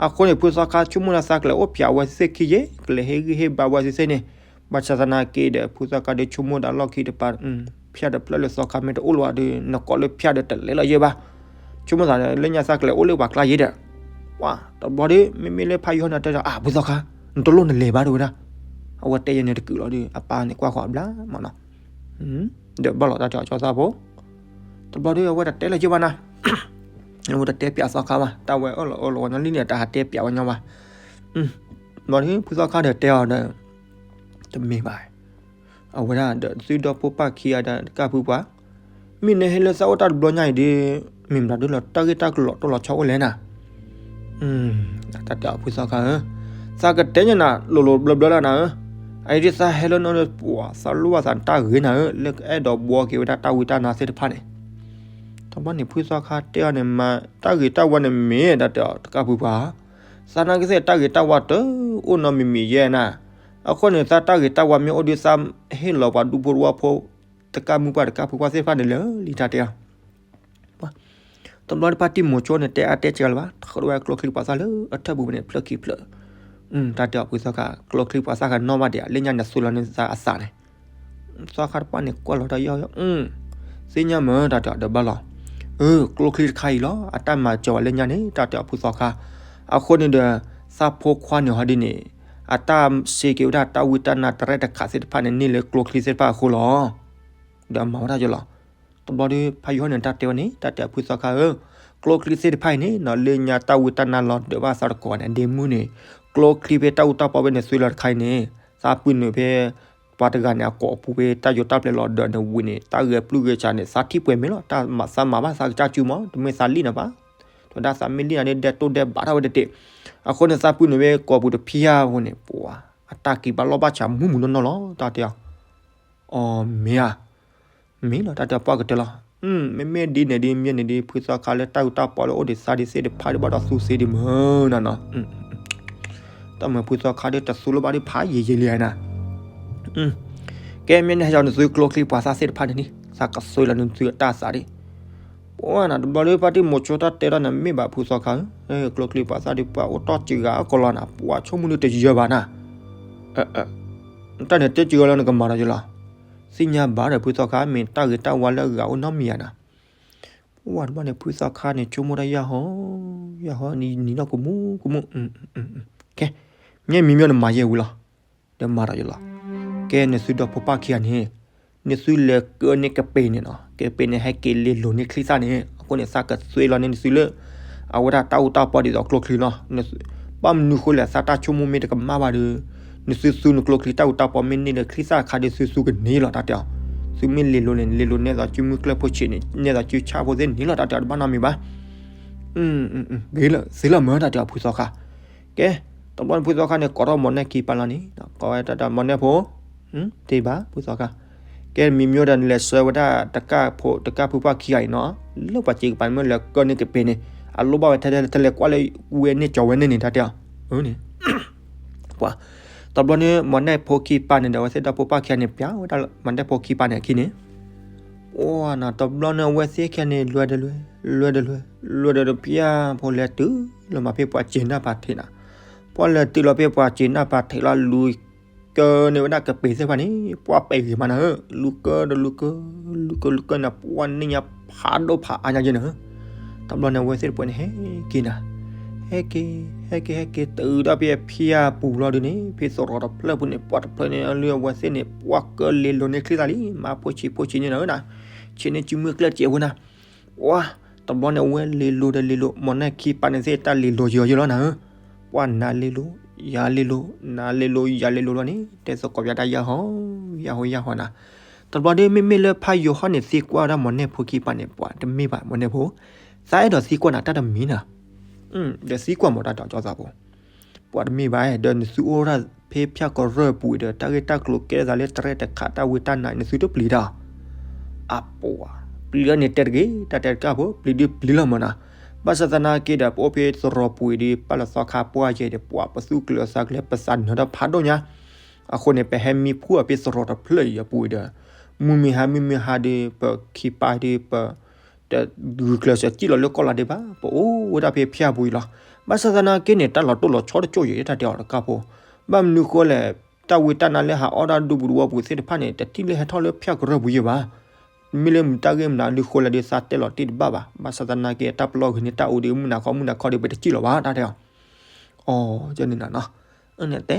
အဃိန့ၣ် ဖုသီခါဆိကမိၣ်လၢသးကလဲၤအိၣ်ဖျဲးအဝဲသ့ၣ်ခံယဲၢ် ကလဲၤဟ့ၣ်ဂံၢ်ဟ့ၣ်ဘါဝဲသ့ၣ်သ့ၣ်န့ၣ်, ဘၣ်ဆၣ်သနာ်က့ဒီး ဖုသီခါဒီးဆိကမိၣ်ဒၣ်လီၢ်ခံတပၤ ဖၠၣ်တဖျၢၣ်လၢသီခါမ့ၢ်တအိၣ်လၢၤဘၣ်ဒီး နကိးလၢဖၠၣ်ဒီးတလဲၤလီၤယဲၢ်ဘၣ်, ဆိကမိၣ်သးလၢညါသးကလဲၤအိၣ်လၢပှၤကျါယဲၢ်ဒီး, ပှၤတဘျီဒီး မ့မ့ၢ်လၢဖးယိၤဟီၣ်န့ၣ်တဲဒီး အၢ ဖုသီခါ နတလိၣ်နလဲၤဘၣ်တဲဝဲဒၣ်, အဝဲတဲယဲၢ်န့ၣ်တကုာ်လီၤဒီး အပၢ်န့ၣ်ကွၢ်ဃီၤအဘျါမနီၤ, ဒီးဘၣ်လီၤတၢ်တဲအီၤကၠီသးဖိ, တဘျီဒီး အဝဲတတဲလၢၤယဲၢ်ဘၣ်နၤ အဝဲတတဲပၠးသီခါဘၣ် တၢ်ဝဲအၢၣ်လီၤအီလီၤဝဲညီလံန့ၣ် တၢ်ဟးတဲပၠးဝဲညီဘၣ်, ဘျီဒီး ဖုသီခါဒီးတဲအီၤဒီး တမ့ၢ်ဘၣ်, အဝဲဒၣ်ဒီးသုဒီဖိပၢ်ခံဂၤဒီးတကးဖုပှၢ်, မ့ၢ်နဟဲလၢသးအိၣ်တၢ်တဘျီညါအံၤဒီး မ့ၢ်မတၤဒုလီၤတၢ်ဂ့ၢ်တၢ်ကျိၤလီၤတိၢ်လီၤဆီအိၣ်လဲၣ်နၤ တၢ်တဲအီၤဖုသီခါဧၢ, သးကတဲညါနၤလိၤလိၤဘျၢဘျၢလၢနၤဧၢ, အအံၤဒ်သးဟဲလၢနအိၣ်ဒီးပှၤသးလိၣ်ဘၣ်သးနတၢ်ဂ့ၢ်နၤဧၢ လၢကအဲၣ်ဒိးဘှီက့ၤဝဲဒၣ်တၢ်ဝံတၢ်နါသ့ၣ်တဖၣ်န့ၣ်, တဘျီန့ၣ် ဖုသီခါတဲအီၤန့ၣ် မၤတၢ်ဂ့ၤတၢ်ဝါန့ၣ်မ့ၢ် တၢ်တဲအီၤတကးဖုပှၢ်ဧၢ, သးနာ်က့သ့ၣ်တၢ်ဂ့ၤတၢ်ဝါတအိၣ်နီတမံၤမံၤယဲၢ်နၤ, အဃိန့ၣ် သးတၢ်ဂ့ၤတၢ်ဝါမ့ၢ်အိၣ်ဒီးသးဟ့ၣ်လီၤပှၤဒူဖိတဝီဖိ တကးမုၢ်ပှၢ်တကးဖုပှၢ်သ့ၣ်တဖၣ်န့ၣ်လၢာ်လံ တၢ်တဲအီၤ တဘျီတဖၣ်တံၢ်မိၤဆိန့ၣ် တဲအါတဲစှၤလၢၤဘၣ် ဃုဝဲကျိချံပှၤသၣ်လၢအထၢၣ်ပူၤန့ၣ် ဖျၢၣ်ခံဖျၢၣ်, တၢ်တဲအီၤဖုသီခါ ကျိချံပှၤသၣ်ခါနီၣ်ဘၣ်ဒံး လၢညါနသုလီၤန့ၣ်သးအသးန့ၣ်, သီခါတပၢ်န့ၣ်ကွၢ်လီၤတၢ်ယီၢ်ယီၢ်, သ့ၣ်ညါမၢ် တၢ်တဲအီၤဒီးဘၣ်လီၤ, အၢ ကျိချံတခါအံၤလီၤ အတၢ်မၤစၢၤဝဲလၢညါန့ၣ် တၢ်တဲအီၤဖုသီခါ, အဃိန့ၣ်ဒီး သးဖိခွါန့ၣ်ဟီဒ်န့ၣ် အတၢ်စ့က့ၤဝဲဒၣ်တၢ်ဝံတၢ်နါတရဲၣ်တခးသ့ၣ်တဖၣ်န့ၣ် န့ၢ်လၢကျိချံသ့ၣ်တဖၣ်အဃိလီၤ ဒီးမၤဝဲဒၣ်ယလီၤ. တဘျီဒီး ဖးယိၤဟီၣ်န့ၣ် တၢ်တဲဝဲန့ၣ် တၢ်တဲအီၤဖုသီခါဧၢ, ကျိချံသ့ၣ်တဖၣ်အံၤန့ၣ် လၢညါတၢ်ဝံတၢ်နါလီၤဒၢးဘၣ်သးတကိးန့ၣ် ဒ့မုၢ်န့ၣ် ကျိချံဖဲတၢ်အူတၢ်ပီဖဲန့ၣ် သွံလီၤတခါအံၤန့ၣ် သးပုၢ်နုာ်ဖဲ ပှၤတဂၤန့ၣ် အကိာ်ပူၤဖဲတၢ်ယိးတၢ်ပျဲလီၤဒီးန့ၣ်ဝံၤန့ၣ် တၢ်ဂဲၤပျုၢ်ဂဲၤဆးန့ၣ် သးထံၣ်ပှဲၤမ့ၢ်လီၤ, တၢ်မၤသးမၤဘၣ်သးကစၢ်စုမး တမ့ၢ်သးလံၣ်နၤဘၣ်, ဒီးဒၣ်သးမ့ၢ်လံၣ်နၤဒ်ဒဲးတိၢ်ဒဲးဘးထီၣ်ဝဲတတ့ၢ်, အဃိန့ၣ်သးပုၢ်နုာ်ဖဲကိာ်ပူၤတဖံးဧါအဃိန့ၣ် ပှၤ အတၢ်က့ၤဘၣ်လီၢ်ဘၣ်ဆးမုၢ်မုၢ်နီၢ်နီၢ်လီၤ တၢ်တဲအီၤ, အီၤမ့ၢ်ဧါ မ့ၢ်လီၤ တၢ်တဲပှၢ်ကတၢၢ်လီၤ. မ့မ့ၢ်ဒ်န့ၣ်ဒ်မ့ၢ်န့ၣ်ဒ် ဖုသီခါလၢတၢ်အူတၢ်ပီလၢအိၣ်ဒံးသးဒံးသ့ၣ်တဖၣ်ဒံးဘၣ်ဒီးသူစ့ဒံးမ့ၢ်နီၤနီၤ, တၢ်မၤဖုသီခါဒ်တသူလၢဘၣ်ဒ်ဖးယံာ်ယံာ်လံနၤ, ကဲမ့ၢ်န့ၣ်ဟဲလီၤနသုကျိချံပှၤသၣ်သ့ၣ်တဖၣ်န့ၣ်န့ၣ် သးကသွံလီၤနသုအတၢ်သးဒံး ပှၤနၤတဘျီလၢဖါတံၢ်မိၤဆိတၢ်တဲထီၣ်န့ၣ် မ့ၢ်ဘၣ်ဖုသီခါဧၢ, ကျိချံပှၤသၣ်ဒံးပှၤအိၣ်တီၢ်စှၤအကလီနၤ ပှၤဆိကမိၣ်နုတယၢဘၣ်နၤ, တၢ်န့ၣ်တဲစှၤလီၤနကမၤဒီးယလီၤ, သ့ၣ်ညါဘၣ်ဒီးဖုသီခါမ့ၢ်တၢ်ဂ့ၤတၢ်ဝါလၢအဂၤအိၣ်နီတမံၤဧါနၤ, ပှၤတဘျီန့ၣ် ဖုသီခါန့ၣ် ဆိကမိၣ်တၢ်ယၢ်ဟီ, ယၢ်ဟီ နံၤနီၢ်ကမူကမူ, ကဲ, မ့ၢ်မံၤမ့ၢ်နမၤယဲၢ်ဝံၤလီၤ, ဒီးမၤဒီးယလီၤ, ကဲနသုဒီဖိပၢ်ခံဂၤန့ၣ် နသုလဲၤကၢန့ၢ်ကပ့ၤန့ၣ်နီၤ, ကပ့ၤန့ၣ်ဟဲက့ၤလ့လိၤန့ၢ်ချံသၣ်န့ၣ် အဃိန့ၣ် သးကသွံလီၤန့ၢ်နသုလၢ အဝဲဒၣ်တၢ်အူတၢ်ပီဒ်သိးကျိချံလီၤ, ဘၣ်မနုၤဃိလဲၣ် သးတၢ်ဆိကမိၣ်မ့ၢ်တကမၣ်ဘၣ်ဒီး နသုသူနကျိချံတၢ်အူတၢ်ပီမ့ၢ်န့ၢ်ဒီးချံသၣ်အခါဒီးသုသူကန့ၢ်လီၤတၢ်တဲအီၤ, သုမ့ၢ်လ့လိၤန့ၣ် လ့လိၤန့ၢ်သိးစုမုၢ်ကျၢၢ်ဖိဆံးန့ၣ် န့ၢ်သိးစုဆၣ်ဖိသ့ၣ်န့ၢ်လီၤတၢ်တဲအီၤ တဘၣ်နီတမံၤဘၣ် ဂ့ၤလၢာ်သ့လီၤမၢတၢ်တဲအီၤဖုသီခါ, ကဲ, တဘျီန့ၣ်ဖုသီခါန့ၣ် ကိးထီၣ်မီၢ်နဲၣ်ခံပၢ်လီၤန့ၣ်, ကိးဝဲတၢ်မီၢ်နဲၣ်ဖိ, တ့ၢ်ဘၣ်ဖုသီခါ, ကဲမံၤမံၤဒီးနလဲၤဆှၢဝဲဒၣ်တကၢ်ဖိတကၢ်ဖုပၢ်ခံဂၤအံၤနီၤ, လၢပှၤစံးကပၤန့ၣ်မ့ၢ်လဲၤကၢန့ၢ်ကပ့ၤန့ၣ် အလိၣ်ဘၣ်ဝဲထဲထဲလဲၤကွၢ်လၢဝဲန့ၣ်ကၠီၤဝဲန့ၣ်န့ၣ်တၢ်တဲအီၤ, န့ၣ် ပှၤ, တဘျီန့ၣ် မီၢ်နဲၣ်ဖိခံပၢ်န့ၣ်ဒီး အဝဲသ့ၣ်ဒီဖိပၢ်ခံဂၤန့ၣ် ပျးဝဲဒၣ်မီၢ်နဲၣ်ဖိခံပၢ်န့ၣ်အခံန့ၣ်, အိၣ်နၤတဘျီန့ၣ် အဝဲသ့ၣ်ခံဂၤန့ၣ် လွဲဒီးလွဲ, လွဲဒီးလွဲ, လွဲဒီးတဖျၢၣ်ဖိလဲၤတုၤလီၤမးဖဲပှၤစ့နၢ်ပၤထံးနၤ, ပှၤလဲၤတုၤလီၤဖဲပှၤစ့နၢ်ပၤထံးလီၤ လူၤကၢန့ၢ်ဝဲဒၣ်ကပ့ၤသ့ၣ်တဖၣ်န့ၣ် ပှၤပဲာ်ဂ့ၤမးနၤဧၢ, လူၤကၢဒီးလူၤကၢ, လူၤကၢလူၤကၢနၤ ပှၤန့ၢ်ညါဖးဒိၣ်ဖးအါညါယဲနၤဧၢ, တဘျီန့ၣ် အဝဲသ့ၣ်တပှဲၤန့ၣ်ဟဲက့ၤနၤ, ဟဲက့ၤ, ဟဲက့ၤ ဟဲက့ၤ တုၤဒၣ်ဖဲအဖံအပူၤလီၤဒုးန့ၣ် ဖဲသရိာ်တဖျၢၣ်ပူၤန့ၣ် ပှၤတဖျၢၣ်န့ၣ်လၢအဝဲသ့ၣ်န့ၣ် ပှၤကၢလ့လိၤန့ၢ်ချံသၣ်လံ မၤဖိဆံးဖိဆံးန့ၣ်နၤဧၢနၤ, ဆံးန့ၢ်စုမုၢ်ကျၢၢ်စဲးဖိနၤ, ပှၤ, တဘျီန့ၣ် အဝဲလ့လိၤဒီးလ့လိၤ မီၢ်နဲၣ်ခံပၢ်န့ၣ်သ့ၣ်တၢ်လ့လိၤယီၤယီၤလီၤနၤဧၢ, ပှၤနၤလ့လိၤ, ယၤလ့လိၤ, နၤလ့လိၤယၤလ့လိၤလီၤန့ၣ် တဲသကိးပၠးတၢ်ယၢ်ဟီ, ယၢ်ဟီယၢ်ဟီနၤ, တဘျီဒီးမ့မ့ၢ်လၢဖးယိၤဟီၣ်န့ၣ် သံကွၢ်ဝဲဒၣ်မီၢ်နဲၣ်ဖိခံပၢ်န့ၣ် ပှၤတမ့ၢ်ဘၣ်မီၢ်နဲၣ်ဖိ, သးအဲၣ်ဒိးသံကွၢ်နၤတၢ်တမံၤနၤ, ဒီးသံကွၢ်မီၢ်တၢ်ဒီးကၠီသးဖိ ပှၤတမ့ၢ်ဘၣ်ဒီး နသုအိၣ်ဒၣ်ဖဲဖၠၣ်ကရၢၢ်ပူၤဒီး တၢ်ဂ့ၢ်တၢ်ကျိၤကဲထီၣ်သးလၢတရဲၣ်တခးတၢ်ဝံတၢ်နါ နသုတပျံၤတၢ်, အပှၤ, ပျံၤလီၤန့ၣ်တဲတဂ့ၤ တၢ်တဲတကၢ်ဖိ ပျံၤဒုးပျံၤလီၤမၢ်နၤ, ဘၣ်ဆၣ်သနာ်က့ဒီး ပအိၣ်ဖဲသရိာ်ပူၤအံၤဒီး ပၢ်လၢသီခါပှၢ်ယဲဒီး ပှၤပသူၣ်ကျဲၤသးကျဲၤ ပသးနၢၤတၢ်ဖးဒိၣ်ညါ, အဃိန့ၣ် ပဟဲမံဖှိၣ်အီၤဖဲသရိာ်တဖျၢၣ်အံၤအပူၤအံၤဒီး, မုၢ်မ့ၢ်ဟါမုၢ်မ့ၢ်ဟါဒီး ပခံပၢ်ဒီး ပ တဂုာ်ကျဲးစၢးစံၣ်လီၤလၢကီၢ်လီၤဒံးဘၣ်, ပအိၣ်ဝဲဒၣ်ဖဲဖၠၣ်ပူၤအံၤလီၤ. ဘၣ်ဆၣ်သနာ်က့န့ၣ် တၢ်လီၤတိၢ်လီၤဆီတစိၢ်ယဲ တၢ်တဲအီၤတကၢ်ဖိ, ဘၣ်မနုၤဃိလဲၣ်, တၢ်ဝံတၢ်နါလၢဟးအီၣ်ဒၣ်ဒူပူၤတဝီပူၤသ့ၣ်တဖၣ်န့ၣ် တထံၣ်လၢဟဲထီၣ်လၢဖၠၣ်ကရၢၢ်ပူၤယဲဘၣ်. မ့ၢ်လၢမုၢ်တၢ်ဂ့ၢ်မနုၤလၢဃိလဲၣ်ဒီး သးတဲလီၤတံၢ်တဘၣ်ဘၣ်. ဘၣ်ဆၣ်သနာ်က့ တၢ်ပလီၢ်ဂ့ၤန့ၣ် တၢ်အိၣ်ဒီးမုၢ်နၤခီ မုၢ်နၤခီဒီး ပတစံၣ်လီၤဘၣ် တၢ်တဲအီၤ အီၤ ကန့ၣ်နၤနီၤ, အန့ၣ်တ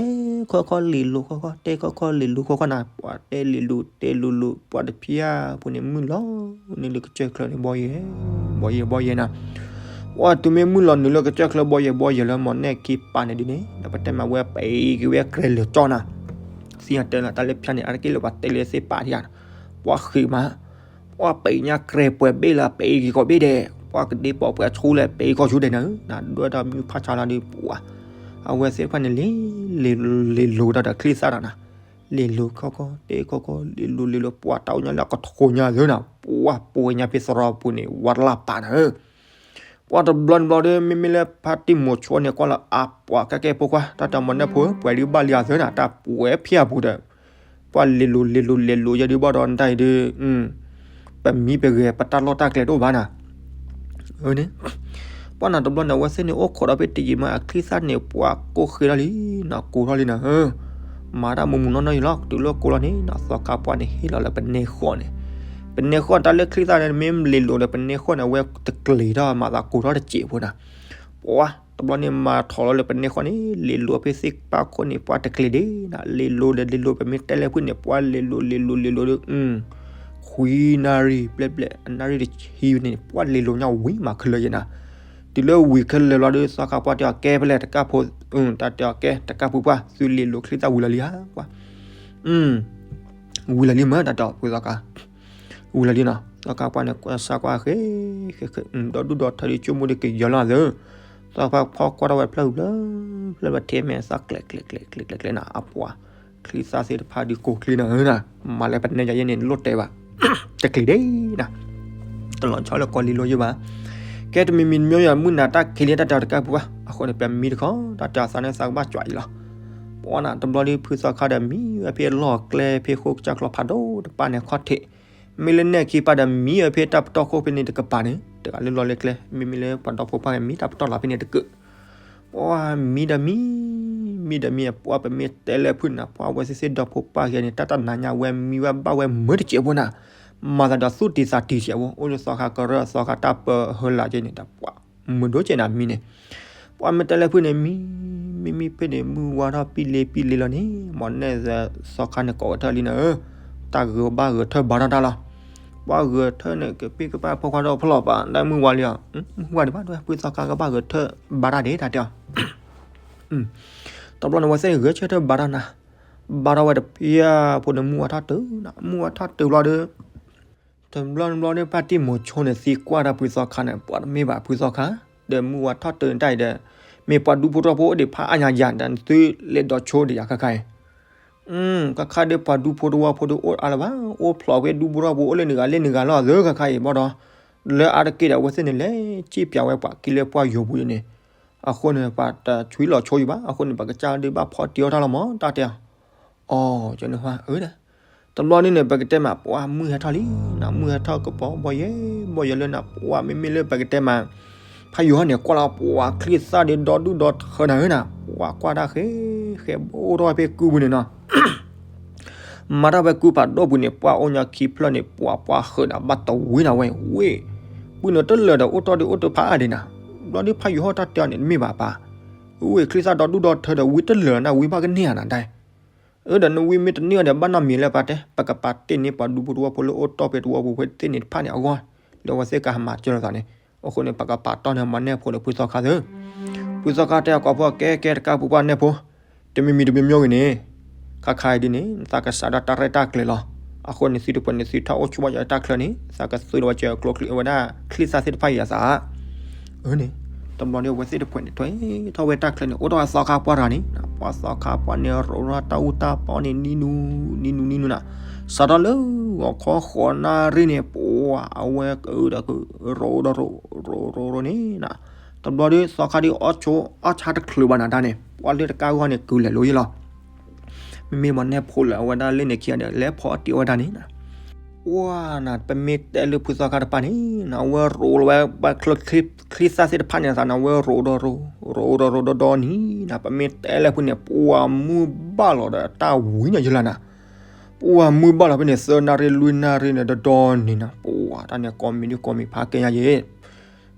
ဲခီခီလံာ်လိၤခီခီ တဲခီခီလံာ်လိၤခီခီနၤ, ပှၤတဲလံာ်လိၤတဲလိၤလိၤ ပှၤတဖျၢၣ်ဖိန့ၣ် မုၢ်လီၤနုာ်လၢကစၢၢ်ချၢန့ၣ် ဘီယဲ, ဘီယဲ ဘီယဲနၤ, ပှၤတုၤမ့ၢ်မုၢ်လီၤနုာ်လၢကစၢၢ်ချၢ ဘီယဲ ဘီယဲလၢ မီၢ်နဲၣ်ခံပၢ်န့ၣ်ဒ်န့ၣ် ဒီးပတဲမးဝဲ ပံၤက့ၤဝဲကြဲးလၢာ်ကၠီနၤ, သ့ၣ်ညါတဲလၢတၢ်လၢဖၠၣ်န့ၣ် အါတက့ၢ်လၢပှၤတဲလၢသ့ၣ်ပာ်ဒံးဧါ, ပှၤဃံးမး ပှၤပံၤညါကြဲးပှဲၤဘ့ၣ်လၢ ပံၤက့ၤကီၢ်ဘ့ၣ်ဒဲး, ပှၤကဒ့ပီၣ်ပှဲၤဆူလဲၣ် ပံၤကီၢ်ဆူဒဲးနၤဧၢ, နဒွဲၣ်တၢ်မုၢ်ဖးဆါလီၤဒီး ပှၤ, အဝဲသ့ၣ်တဖၣ်န့ၣ် လံ, လံလိၤတၢ်ဒီးချံသၣ်တၢ်နၤ, လံလိၤခီခီ တဲခီခီ လံလိၤလံလိၤ ပှၤတၢ်အိၣ်ညါလၢအကထိညါသၢနၤ, ပှၤပှဲၤညါဖဲသရိာ်ပူၤန့ၣ် ဝါတလၢ်ပာ်နၤဧၢ ပှၤတဘျီတဘျီဒီး မ့မ့ၢ်လၢဖါတံၢ်မိၤဆိန့ၣ် ကွၢ်လၢအပှၤကဲကဲဖိခွါ တၢ်တမီၢ်နဲၣ်ဖိ ပှဲၤဒုးဘၣ်လံအသၢနၤ တၢ်ပှဲၤဖၠၣ်ပူၤဒီး ပှၤလ့လိၤလ့လိၤလ့လိၤယဲဒုးဘၣ်ဒီး နတၢ်အံၤဒုး ပမံပဂဲၤ ပတၢ်လီၢ်တၢ်ကျဲတအိၣ်ဘၣ်နၤ, န့ၣ် ပှၤနၤတဘျီန့ၣ် အဝဲသ့ၣ်န့ၣ် အိၣ်ခိးဒီးဖဲတယံာ်မး အချံသၣ်န့ၣ် ပှၤကိၢ်ဃ့ထီၣ်လံနၤ ကိၢ်ထီၣ်လံနၤဧၢ, မၤတၢ်မူမူနီၢ်နီၢ်ယံၤလီၤ တုၤလၢကိၢ်လီၤန့ၣ် နသီခါပှၢ်န့ၣ် ဟ့ၣ်လီၤလၢပနဲဃီၣ်န့ၣ်, ပနဲဃီၣ်တၢ်လၢချံသၣ်န့ၣ် မ့ၢ်လ့လိၤဒီးပနဲဃီၣ်န့ၣ် အဝဲတကျ့ၤထီၣ်မၤသးကိၢ်ထီၣ်တစဲးဖိနၤ, ပှၤ တဘျီန့ၣ် မၤထီၣ်လီၤလၢပနဲဃီၣ်န့ၣ် လ့လိၤဖဲသ့ၣ်ပၢ်ခိၣ်န့ၣ် ပှၤတကျ့ၤဒၣ်နၤ လ့လိၤဒီးလ့လိၤ ပမ့ၢ်တဲလၢဖုၣ်န့ၣ် ပှၤလ့လိၤလ့လိၤလ့လိၤဒီး ခွံနၣ်ရံၣ်ဘျဲၣ်ဘျဲၣ် အနၣ်ရံၣ်တဆံန့ၣ် ပှၤလ့လိၤညါဝံၤမးခဲလၢာ်ယဲနၤ, တုၤလၢဝံၤခဲလၢာ်လီၤဒီး သီခါပှၢ်တဲအီၤ ကဲဖဲလဲၣ်တကးဖိ, တၢ်တဲအီၤ ကဲ တကးဖိပှၢ် သုလ့ၤလိာ်ချံသၣ်ဝံၤလီၤလံဧါပှၢ်, ဝံၤလီၤလံမ့ၢ် တၢ်တဲအီၤ ဖုသီခါ ဝံၤလီၤလံနီၤ. သီခါပှၢ်န့ၣ် ကွၢ်စၢ်ကွၢ်ဃဲ, ဒီဒူၣ်ဒီထၢဒီး ဆိကမိၣ်ဒီးကယၢၤလီၤသၢ, သီခါပှၢ်ကွၢ်ထီၣ်ဝဲဖျၢၣ်ဖျၢၣ်, ဖျၢၣ်ဖျၢၣ်ထဲမဲာ်သၣ်ကျဲးကျဲးကျဲးကျဲးကျဲးကျဲးနၤ အပှၤ ချံသၣ်သ့ၣ်တဖၣ်ဒုးကိးချံနၤဧၢနၤ, မၤလၢပနဲယၤယဲန့ၣ် လိၣ်တဲဘၣ်, တကျံၤဒၣ်နၤ, တလီၤဆီလၢကီးလံလိယဲဘၣ်. ကဲတမံၤမံၤတမံၤမံၤ မုၢ်နၤတၢ်ခံးလံ တၢ်တဲအီၤတကးပှၢ်, အဃိန့ၣ် ပမံတခီ, တၢ်တဲအီၤသးန့ၣ်သးကဘၣ်ကွၢ်အံၤလီၤ. ပှၢ်နၤ တဘျီဒီး ဖုသီခါဒီးမံဝဲဖဲလီၢ်ကျဲ ဖဲဃိကစၢ်ကျီဖးဒိၣ်တပၤန့ၣ် ခီၣ်ထံး, မ့ၢ်လၢနဲၣ်ခံပၤဒီးမံဝဲဖဲတၢ်ပတီၢ်ခိၣ်ဖဲန့ၣ်တကပၤန့ၣ် တဂၤလၢလီၢ်လၢကျဲ, မ့မ့ၢ်လၢပှၤဒီဖိပၢ်ဂၤမံတၢ်ပတီၢ်လီၤဖဲန့ၣ်တကၢး ပှၢ်မံဒီးမံ, မံဒီးမံ ပှၢ်ပမ့ၢ်တဲလၢဖုၣ်နၤ ပှၢ်ဝဲသ့ၣ်သ့ၣ်ဒီဖိပၢ်ဂၤန့ၣ် တၢ်တနၤညါဝဲမံဝဲဘၣ်ဝဲမုာ်တစဲးဖိနၤ, မၤသးဒီးသူၣ်တံၤသးတံၤစဲးဖိ, အိၣ်လၢသီခါကရၢ သီခါတၢ်ပၢဟၢလးက့န့ၣ်ဒီး ပှၢ်မုာ်ဒိၣ်ကဲနၤမံန့ၣ်, ပှၢ်မ့ၢ်တဲလၢဖုၣ်န့ၣ် မံ, မံမံဖဲန့ၣ် မုၢ်ဝါထီၣ်ပံလ့ပံလ့လီၤန့ၣ် မ်နဲၣ်သီခါန့ၣ်ကိးဝဲထၢၣ်လံနၤဧၢ, တၢ်ဂဲၤဘၣ်ဂဲၤထၢၣ်ဘါထီၣ်တၢ်လီၤ. ပှၢ်ဂဲၤထၢၣ်န့ၣ် ကပ့ၢ်ကပၢ်ဖိခွါဒီးဖျီၣ်ပာ် လၢမုၢ်ဝါလံဧါ, မုၢ်ဝါဒံးဘၣ် ဖုသီခါကဘၣ်ဂဲၤထၢၣ်ဘါတၢ်ဒံး တၢ်တဲအီၤ တဘျီန့ၣ်ဝဲသ့ၣ်ဂဲၤဆၢထၢၣ်ဘါထီၣ်နၤ, ဘါထီၣ်ဝဲတဖျၢၣ်ဖိန့ၣ် မုၢ်ဝါထီၣ်တုၤနၤ, မုၢ်ဝါထီၣ်တုၤဘျီဒီး တဘျီတဘျီဒီး ပၢ်တံၢ်မိၤဆိန့ၣ်သံကွၢ်တၢ်ဖုသီခါန့ၣ် ပှၢ်တမ့ၢ်ဘၣ်ဖုသီခါ, ဒီးမုၢ်ဝါထီၣ်တုၤတၢ်အံၤဒီး မ့ၢ်ပှၤဒူဖိတဝီဖိအိၣ်ဒံးဖးအါညါယၤဒီး နသုလဲၤဒီးဆိဒံးယၤခါခါအံၤ ခါခါဒီးပှၤဒူဖိတဝီဖိဒီးအိၣ်အါလၢၤဘၣ်, အိၣ်ဖျိးဝဲဒူဖိတဝီဖိအိၣ်လၢနဂၤလၢနဂၤလီၤသၢခါခါအံၤဘၣ်ဒီး, လၢအါတက့ၢ်ဒီး အဝဲသ့ၣ်န့ၣ်လဲၤစံၣ်ပၠးဝဲပှၤက့ၤလၢပှၢ်ယိၤပူၤန့ၣ်, အဃိန့ၣ် ပှၤတဆွံလီၤဆိယံၤဘၣ်, အဃိန့ၣ် ပကစၢ်ဒုးဘၣ်ဖီတ့ၤအီၣ်တၢ်လီၤမး တၢ်တဲအီၤ အီၤ ကန့ၣ်ဟါ အၢဒီး တဘျီန့ၣ်န့ၣ် ပကတဲမး ပှၢ်မုၢ်ဟဲထီၣ်လံနၤ, မုၢ်ဟဲထီၣ်ကပီၤဘီယဲၢ်ဘီယဲၢ်လၢနၤ, ပှၢ်မ့မ့ၢ်လၢပကတဲမး ဖးယိၤဟီၣ်န့ၣ် ကွၢ်လီၤပှၢ်ချံသၣ်ဒီးဒီဒူၣ်ဒီထၢနၤဧၢနၤ, ပှၢ်ကွၢ်တၢ်ဃဲဃဲ အိၣ်ထီၣ်ဝဲဖဲကုပူၤန့ၣ်နီၤ မၤတၢ်ဝဲကုဖးဒိၣ်ပူၤန့ၣ် ပှၢ်အိၣ်ညါခံဖျၢၣ်န့ၣ် ပှၢ်ပှၢ်ဃုာ်ဒီးဘၣ်တဝံၤနၤဝဲ ဝ့ၢ်, ပုၢ်န့ၣ်တလၢာ်ဒီးအိၣ်တ့ၢ်ဒံးအိၣ်တ့ၢ်ဖးအါဒံးနၤ, ဘျီဒုးဖးယိၤဟီၣ်တၢ်တဲအီၤန့ၣ် တမ့ၢ်ဘၣ်ပၢ်, ဝ့ၢ်ချံသၣ်ဒီဒူၣ်ဒီထၢဒီးဝံတလၢာ်နၤ ဝံဘၣ်ကန့ၢ်ဧါနၤဒၣ် အၢ ဒီးနဝံမ့ၢ်တန့ၢ်အီၤဒီး ဘၣ်နီတမံၤလၢပတဲ ပကပာ်တ့ၢ်န့ၢ်ပှၤဒူဖိတဝီဖိလၢအိၣ်တ့ၢ်ဖဲတဝီပူၤဖဲသ့ၣ်န့ၣ်တဖၣ်န့ၣ်အဂီၢ်, လၢအဝဲသ့ၣ်ကဟးမၤစၢၤလိာ်သးန့ၣ်, အဃိန့ၣ် ပကပာ်တီၢ်န့ၢ်မၤနဲၣ်ဖိလၢဖုသီခါသၢ, ဖုသီခါတဲအကိးဖိ ကဲကဲတကးဖုပှၢ်နဲၣ်ဖိ, တမံၤမံၤတမံၤမံၤဂ့ၤန့ၣ်, ခါခါအံၤဒ်န့ၣ် နသးကစးဒီးတၢ်ရဲၣ်တၢ်ကျဲၤလီၤ, အဃိန့ၣ် သုတပှဲၤန့ၣ် သုထီၣ်အိၣ်ဆိးဘၣ်ယၤတၢ်ချၢန့ၣ် သးကသုးလီၤဝဲစၢၤကျိချံအဝဲဒၣ် ချံသၣ်သ့ၣ်တဖၣ်ယၤသး အၢန့ၣ်, တဘျီန့ၣ် အဝဲသ့ၣ်တပှဲၤန့ၣ် ထွဲထီၣ်ဝဲတၢ်ချၢန့ၣ် အိၣ်ထီၣ်ဝဲသီခါပှၢ်တဂၤန့ၣ်, ပှၢ်သီခါပှၢ်န့ၣ် ရိးထီၣ်တၢ်အူတၢ်ပီန့ၣ် နံၤနူၤ, နံၤနူၤနံၤနူၤနၤ, စးထီၣ်လၢဂီၤခီဃိးနၣ်ရံၣ်န့ၣ် ပှၢ်အဝဲကဒီးက ရိးဒီးရိး, ရိးရိးန့ၣ်နၤ, တဘျီဒီးသီခါဒီးအီၣ်ဆိးအီၣ်ဆါတချုးဘၣ်နၤတၢ်န့ၣ် ပှၢ်လၢတကးဂီၢ်န့ၣ် ကုၤလဲၤလိယဲလီၤ မ့မ့ၢ်မၤနဲၣ်ဖိလၢအဝဲဒၣ်လၢန့ၣ်ခံဂၤဒီး လဲၤဖီအီၣ်တ့ၢ်ဝဲဒၣ်န့ၣ်နၤ, ပှၢ်နၤ ပမ့ၢ်တဲလၢဖုသီခါတဖၣ်န့ၣ်နၤ အဝဲရိးလီၤဝဲ ပှၤချၢချံသၣ်သ့ၣ်တဖၣ်န့ၣ်အသးန့ၣ် အဝဲရိးဒီးရိး, ရိးဒီးရိးဒီးဒီနံၤနၤ, ပမ့ၢ်တဲလၢဖုန့ၣ် ပှၢ်မုၢ်ဘၣ်လီၤဒီးတၢ်ဝံၤန့ၣ်ယဲလီၤနၤ, ပှၢ်မုၢ်ဘၣ်လီၤဖဲန့ၣ် သၢနၣ်ရံၣ်လွံၢ်နၣ်ရံၣ်န့ၣ် ဒီးဒီနံၤနၤ, ပှၢ်တၢ်န့ၣ်ကိးမံၤဒုးကိးမံၤဖးကဲညါယဲ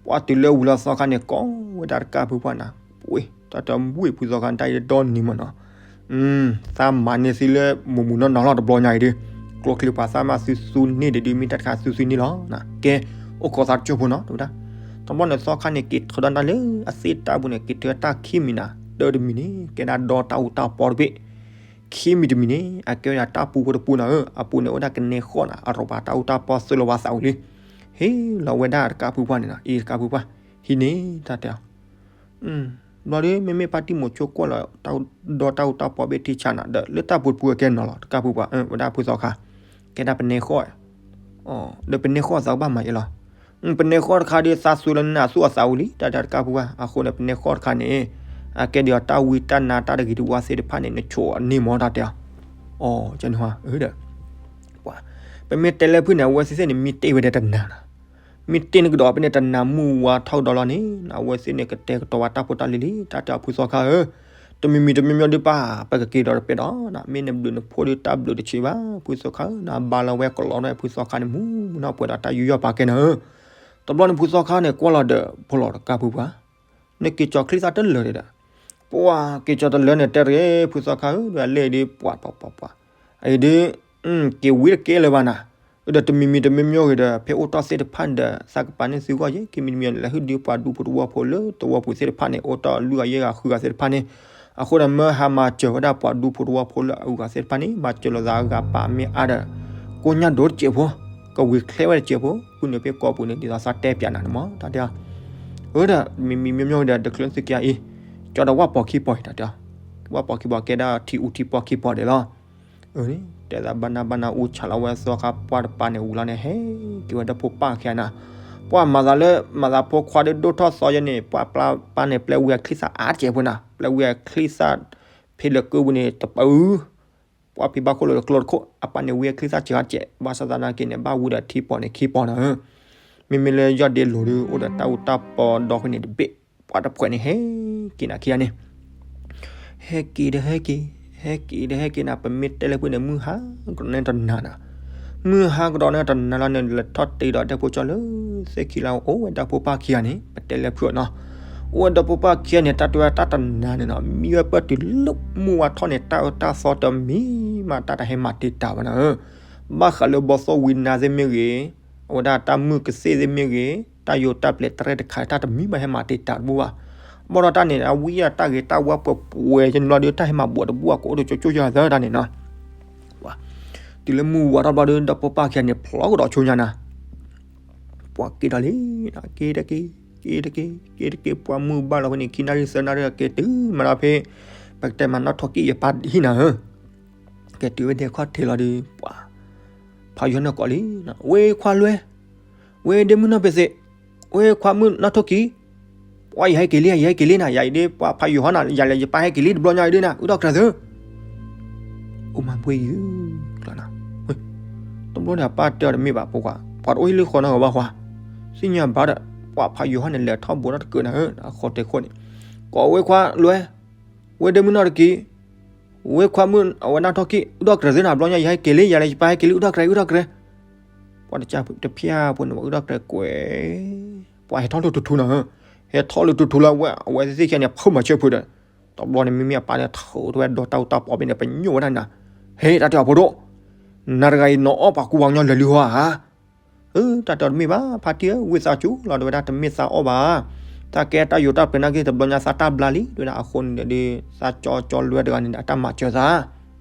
ပှၢ်တုၤလၢဝံၤလီၤသီခါန့ၣ် ကိးဝဲဒၣ်တကးဖုပှၢ်နၤ, ပှ့ၤ တၢ်တဘှ့ၣ်ဖုသီခါန့ၣ် တၢ်အံၤဒီနံၤမးနီၤ, သးမၤန့ၢ်သံလၢမုၢ်မုၢ်နီၢ်နီၢ်လီၤတဘျီညါအံၤဒုး, ကျိချံပှၤသးမၤသုသုန့ၢ်ဒံးဒုး မ့ၢ်တၢ်တခါသုသုန့ၢ်လီၤ, ကဲ အိၣ်ခိးသးတကၠိဖိနီၤ တဝဲဒၣ်, တဘျီန့ၣ်သီခါန့ၣ် က့ၤထၢဒီးတၢ်လၢအသ့ၣ်တၢ်ပူၤန့ၣ် က့ၤထၢတၢ်ခံမံၤနၤ, တၢတမံၤန့ၣ် ကဲဒၣ်ဒီတၢ်အူတၢ်ပီတဘ့ၣ် ခံမံၤတမံၤန့ၣ် အကဲဝဲဒၣ်တၢ်ပူဖိတပူနၤဧၢ, အပူၤန့ၣ်အိၣ်ဒၣ်ကနဲဃီၣ်နၤ, အရိးပှၤတၢ်အူတၢ်ပီသ့လီၤဝဲသးဝံၤလံ, ဟ့ၣ်လီၤဝဲဒၣ်တကးဖုပှၢ်န့ၣ်နီၤ, အံၤတကးဖုပှၢ်, ဟံးန့ၢ်တၢ်တဲအီၤ, ဘျီဒီး မ့မ့ၢ်ပၢ်တံၢ်မိၤဆိကွၢ်လီၤ ဒီတၢ်အူတၢ်ပီဘ့ၣ်ထံဆးနၤ ဒီးလၢတၢ်ပူၤတပူအကဲနီၤလီၤ တကးဖုပှၢ်, ဝဲဒၣ်ဖုသီခါ, ကဲဒၣ်ပနဲဃီၣ်, ဒီးပနဲဃီၣ်သးကဘၣ်မၤယဲလီၤ ပနဲဃီၣ်တခါဒီး သးစူၤလၢနနၢ်သူၣ်အသးဝံၤလံ တၢ်တကးဖုပှၢ်, အဃိန့ၣ် ပနဲဃီၣ်တခါန့ၣ် အကဲဒ်အီၤတၢ်ဝံတၢ်နါတၢ်တဂ့ၤတဝါသ့ၣ်တဖၣ်န့ၣ် နဆိးအန့ၢ်မီၤတၢ်တဲအီၤ, အီၤ ကန့ၣ်ဟါ အၢဒီး ပမ့ၢ်တဲလၢဖုန့ၣ် အဝဲသ့ၣ်သ့ၣ်န့ၣ် မ့ၢ်တ့ၢ်ဝဲဒၣ်တနၤနီၤ, မ့ၢ်တ့ၢ်နကဒီးဖဲန့ၣ် တနၤမုၢ်ဝါထီၣ်ကဒီးလီၤန့ၣ် အဝဲသ့ၣ်န့ၣ် ကတဲာ်ကတီၤဝဲတၢ်ဖိတၢ်လံၤလံ တၢ်တဲအီၤဖုသီခါဧၢ, တမံၤမံၤတမံၤမံၤဒုးပၢ် ပကက့ၤဒီးတပဲဒီး မ့ၢ်နဘျုးနဖှိၣ်ဒုးတၢ်ဘျုးတဆံးဘၣ် ဖုသီခါဧၢ, နဘါလီၤဝဲကလီၤဒီးဖုသီခါန့ၣ် မူနီၢ်ပှဲၤဒီးတၢ်ယူးယီၣ်ပာ်ကဲနၤဧၢ, တဘျီန့ၣ်ဖုသီခါန့ၣ် ကွၢ်လီၤဒီး ဖိလီၤတကးဖုပှၢ် နက့ၤကၠီၤချံသၣ်တလၢာ်ဒံးဒီး, ပှၤက့ၤကၠီၤတလၢာ်န့ၣ် တဲတဂ့ၤ ဖုသီခါဧၢ, ဒီးအလဲၤဒုး ပှၤပှၤပှၤပှၤ, အအံၤဒုး က့ၤဝံတကဲလၢၤဘၣ်နၤ, ဒီးတမံၤမံၤတမံၤမံၤဂ့ၤဒီး ဖဲအိၣ်တီၢ်သ့ၣ်တဖၣ်န့ၣ်ဒီး သးကပၤန့ၢ်သုဂီၢ်ယဲၢ် ခံမံၤတမံၤ လဲၤဟုၣ်ဒုးပှၤဒူဖိတဝီဖိလၢသဝီပူၤသ့ၣ်တဖၣ်န့ၣ် အိၣ်တီၢ်လွံၢ်ဂၤယဲၢ်ဂၤဃုဂၤသ့ၣ်တဖၣ်န့ၣ်, အဃိဒီး မၢဟါမၤစၢၤဝဲဒၣ်ပှၤဒူဖိတဝီဖိလၢအဂၤသ့ၣ်တဖၣ်န့ၣ် မၤစၢၤလိာ်သးအဂၤပာ်မ့ၢ်အါဒီး ကိညၢ်ဒိတစဲးဖိ, ကဝံၤချဲဝဲတစဲးဖိ, ပုၢ်နုာ်ဖဲကီၢ်ပူၤန့ၣ် ဒ်သိးသးတဲပၠးနၤန့ၣ်မး တၢ်တဲအီၤ, အဒီး မံၤမံၤမံၤမံၤဒီး တချုးသုက့ၤအံၤ, ကၠီဒီးဝၣ်ပိာ်ခံပိာ်အံၤ တၢ်တဲအီၤ, ဝၣ်ပိာ်ခံပိာ်ကဲဒၣ်ထံအူထံပီၢ်ခံပီၢ်ဒဲးလီၤ. တဲသးဘၣ်နၢ်ဘၣ်နၢ်အူဆးလီၤဝဲသီခါပှၢ်တပၤန့ၣ်ဝံၤလီၤန့ၣ် ဟဲက့ၤဝဲဒီဖိပၢ်ခံဂၤနၤ, ပှၢ်မၤသးလၢ မၤသးဖိခွါဒုးဒိၣ်ထီၣ်သီယဲန့ၣ် ပှၢ်ပၢ်န့ၣ် ပျဲဝံအချံစၢ်အါတကဲးဖိနၤ, ပျဲဝံအချံစၢ် ဖဲလၢကုပူၤန့ၣ် တပၢ်အု, ပှၢ်ဖံးဘၣ်ခိၣ်လိာ်တကျိတခိၣ် အပၢ်န့ၣ်ဝံအချံစၢ်စှၤတကဲး ဘၣ်ဆၣ်သနာ်က့န့ၣ် ဘၣ်ဝံဒီးထံပီၢ်န့ၣ်ခံပီၢ်နၤဧၢ, မ့မ့ၢ်လၢယီၢ်ဒ့လိၤဒုး အိၣ်ဒီးတၢ်အူတၢ်ပီဒီဖဲန့ၣ်တဘ့ၣ်, ပှၢ်တဖှဲးန့ၣ်ဟဲက့ၤနၤခံဂၤန့ၣ် ဟဲက့ၤဒီးဟဲက့ၤ, ဟဲက့ၤဒီးဟဲက့ၤနၤ ပမ့ၢ်တဲလၢပှဲၤန့ၣ် မုၢ်ဟါကဒီးန့ၣ်တနၤနၤ, မုၢ်ဟါကဒီးန့ၣ်တနၤလီၤန့ၣ် လဲၤထီၣ်တ့ဒီးတၢ်ဖိကၠီလၢ သ့ၣ်ခံလၢအိၣ်ဝဲတၢ်ဖိပၢ်ခံဂၤန့ၣ် ပတဲလၢဖုၣ်အီၤနီၤ, အိၣ်ဝဲတၢ်ဖိပၢ်ခံဂၤန့ၣ် တၢ်တဲဝဲတၢ်တနၤန့ၣ်နီၤ မံဝဲပၢၢ်တုၤလၢမုၢ်ဝါထီၣ်န့ၣ် တၢ်အၢတၢ်သီတမံၤမး တၢ်တဟဲမၤတ့ၢ်တၢ်ဘၣ်နၤဧၢ, ဘၣ်ဃးလၢဘီသိၣ်ဝံနါသ့ၣ်မ့ၢ်ဂ့ၤ, အဝဲဒၣ်တၢ်မုၢ်ကသ့ၣ်သ့ၣ်မ့ၢ်ဂ့ၤ, တၢ်ယိၤတၢ်ပျဲၤတရဲၣ်တခါ တၢ်တမံၤမးဟဲမၤတ့ၢ်တၢ်တဘူၣ်ဘၣ်, ဘၣ်ဒီးတၢ်န့ၣ် အဝံအတၢ်ဂ့ၤတၢ်ဝါပှဲၤပှဲၤယန့ၣ်ဘျီဒီး တၢ်ဟဲမၤဘှီးတဘူၣ်အကအိၣ်တကၠိကၠိယၤသၢတၢ်န့ၣ်နီၤ တုၤလၢမုၢ်ဝါထီၣ်ဘျီဒီး ဒီဖိပၢ်ခံဂၤန့ၣ် ဖျီကဒီးဆိညါနၤ, ပှၤက့ၤဒီးလံ, က့ၤတက့ၢ်, က့ၤတက့ၢ်, က့ၤတက့ၢ် ပှၤမုၢ်ဘၣ်လီၤဖဲန့ၣ် ခံနၣ်ရံၣ်သၢနၣ်ရံၣ်က့ၤတုၤမၤဒီးဖဲ ပကတဲမးနီၣ်ထိၣ်ကံၣ်အပၢ်ဟံၣ်နၤဧၢ က့ၤတုၤဝဲဒဲခီၣ်ထံးလီၤဒီး ပှၤ ဖးယိၤဟၣ်န့ၣ်ကိးလံ, ဝဲခွါလွဲ, ဝဲဒ့မုၣ်နီၢ်ပသ့း, ဝဲခွါမုၣ်နီၢ်ထိၣ်ကံၣ်, ပှၤယဟဲက့ၤလံ ယဟဲက့ၤလံနၤ ယၤအံၤဒ့ ပှၤဖးယိၤဟၣ်နၤ ယၤလၢယပၢ်ဟဲက့ၤလံတဘျီညါအံၤဒ့နၤ အုၣ်ထီၣ်ကြၢးသု အိၣ်မၤဘှ့ၣ်ယုၢ်ကျါနၤ, တဘျီန့ၣ်အပၢ်တဲအီၤတမ့ၢ်ဘၣ်ဖိခွါ, ပှၤတအိၣ်ဟံၣ်လၢဃီနီၢ်ဂၤဘၣ်ခွါ, သ့ၣ်ညါဘၣ်ဒီး ပှၤဖးယိၤဟၣ်န့ၣ် လဲၤထီၣ်ဘူးထီၣ်တကၢးနၤဧၢ, အဃီတဲခိၣ်န့ၣ်, ကိးဝဲခွါလွဲ, ဝဲဒ့မုၣ်နီၢ်တက့ၢ်, ဝဲခွါမုၣ်အဝဲနီၢ်ထိၣ်ကံၣ် အုၣ်ထီၣ်ကြၢးသုနၤ ဘျီညါယဟဲက့ၤလံ ယၤလၢယပၢ်ဟဲက့ၤလံ အုၣ်ထီၣ်ကြၢး အုၣ်ထီၣ်ကြၢး, ပှၤတကၢ်တဖၠၣ်ဖိန့ၣ် ပှၤအုၣ်ထီၣ်ကြၢးကွဲၤ, ပှၤဟဲထီၣ်လၢထူထူနၤဧၢ, ဟဲထီၣ်လၢထူထူလၢအဝဲသ့ၣ်ခံဂၤန့ၣ် ဖုးမၤဆၢဖုးဒီး, တဘျီန့ၣ် မ့မ့ၢ်အပၢ်န့ၣ် ထုးထီၣ်ဝဲဒီးတၢ်အူတၢ်ပီဖဲန့ၣ် ပညိၣ်ဝဲဒၣ်နၤ, ဟဲတၢ်တဲအီၤဖိဒိၣ်, နၤတဂၤအံၤ နအီၣ်ပှၤကူပှၤကညီလၢာ်လံဟီဧါ အၢ တၢ်တဲအီၤတမ့ၢ်ဘၣ် ဖါတံၢ်ဧၢ ဝံသးစူၤလီၤ တဲဝဲဒၣ် တမ့ၢ်သးအီၣ်ဘၣ်, တၢ်ကဲတၢ်ယိၤတၢ်ပျဲၤနာ်က့ တဘျီညါသးတၢ်ဘျါလံ တဲဝဲဒၣ် အဃိန့ၣ်ဒီး သးကၠီကၠီလွဲတဂၤန့ၣ် အတၢ်မၤစၢၤသး,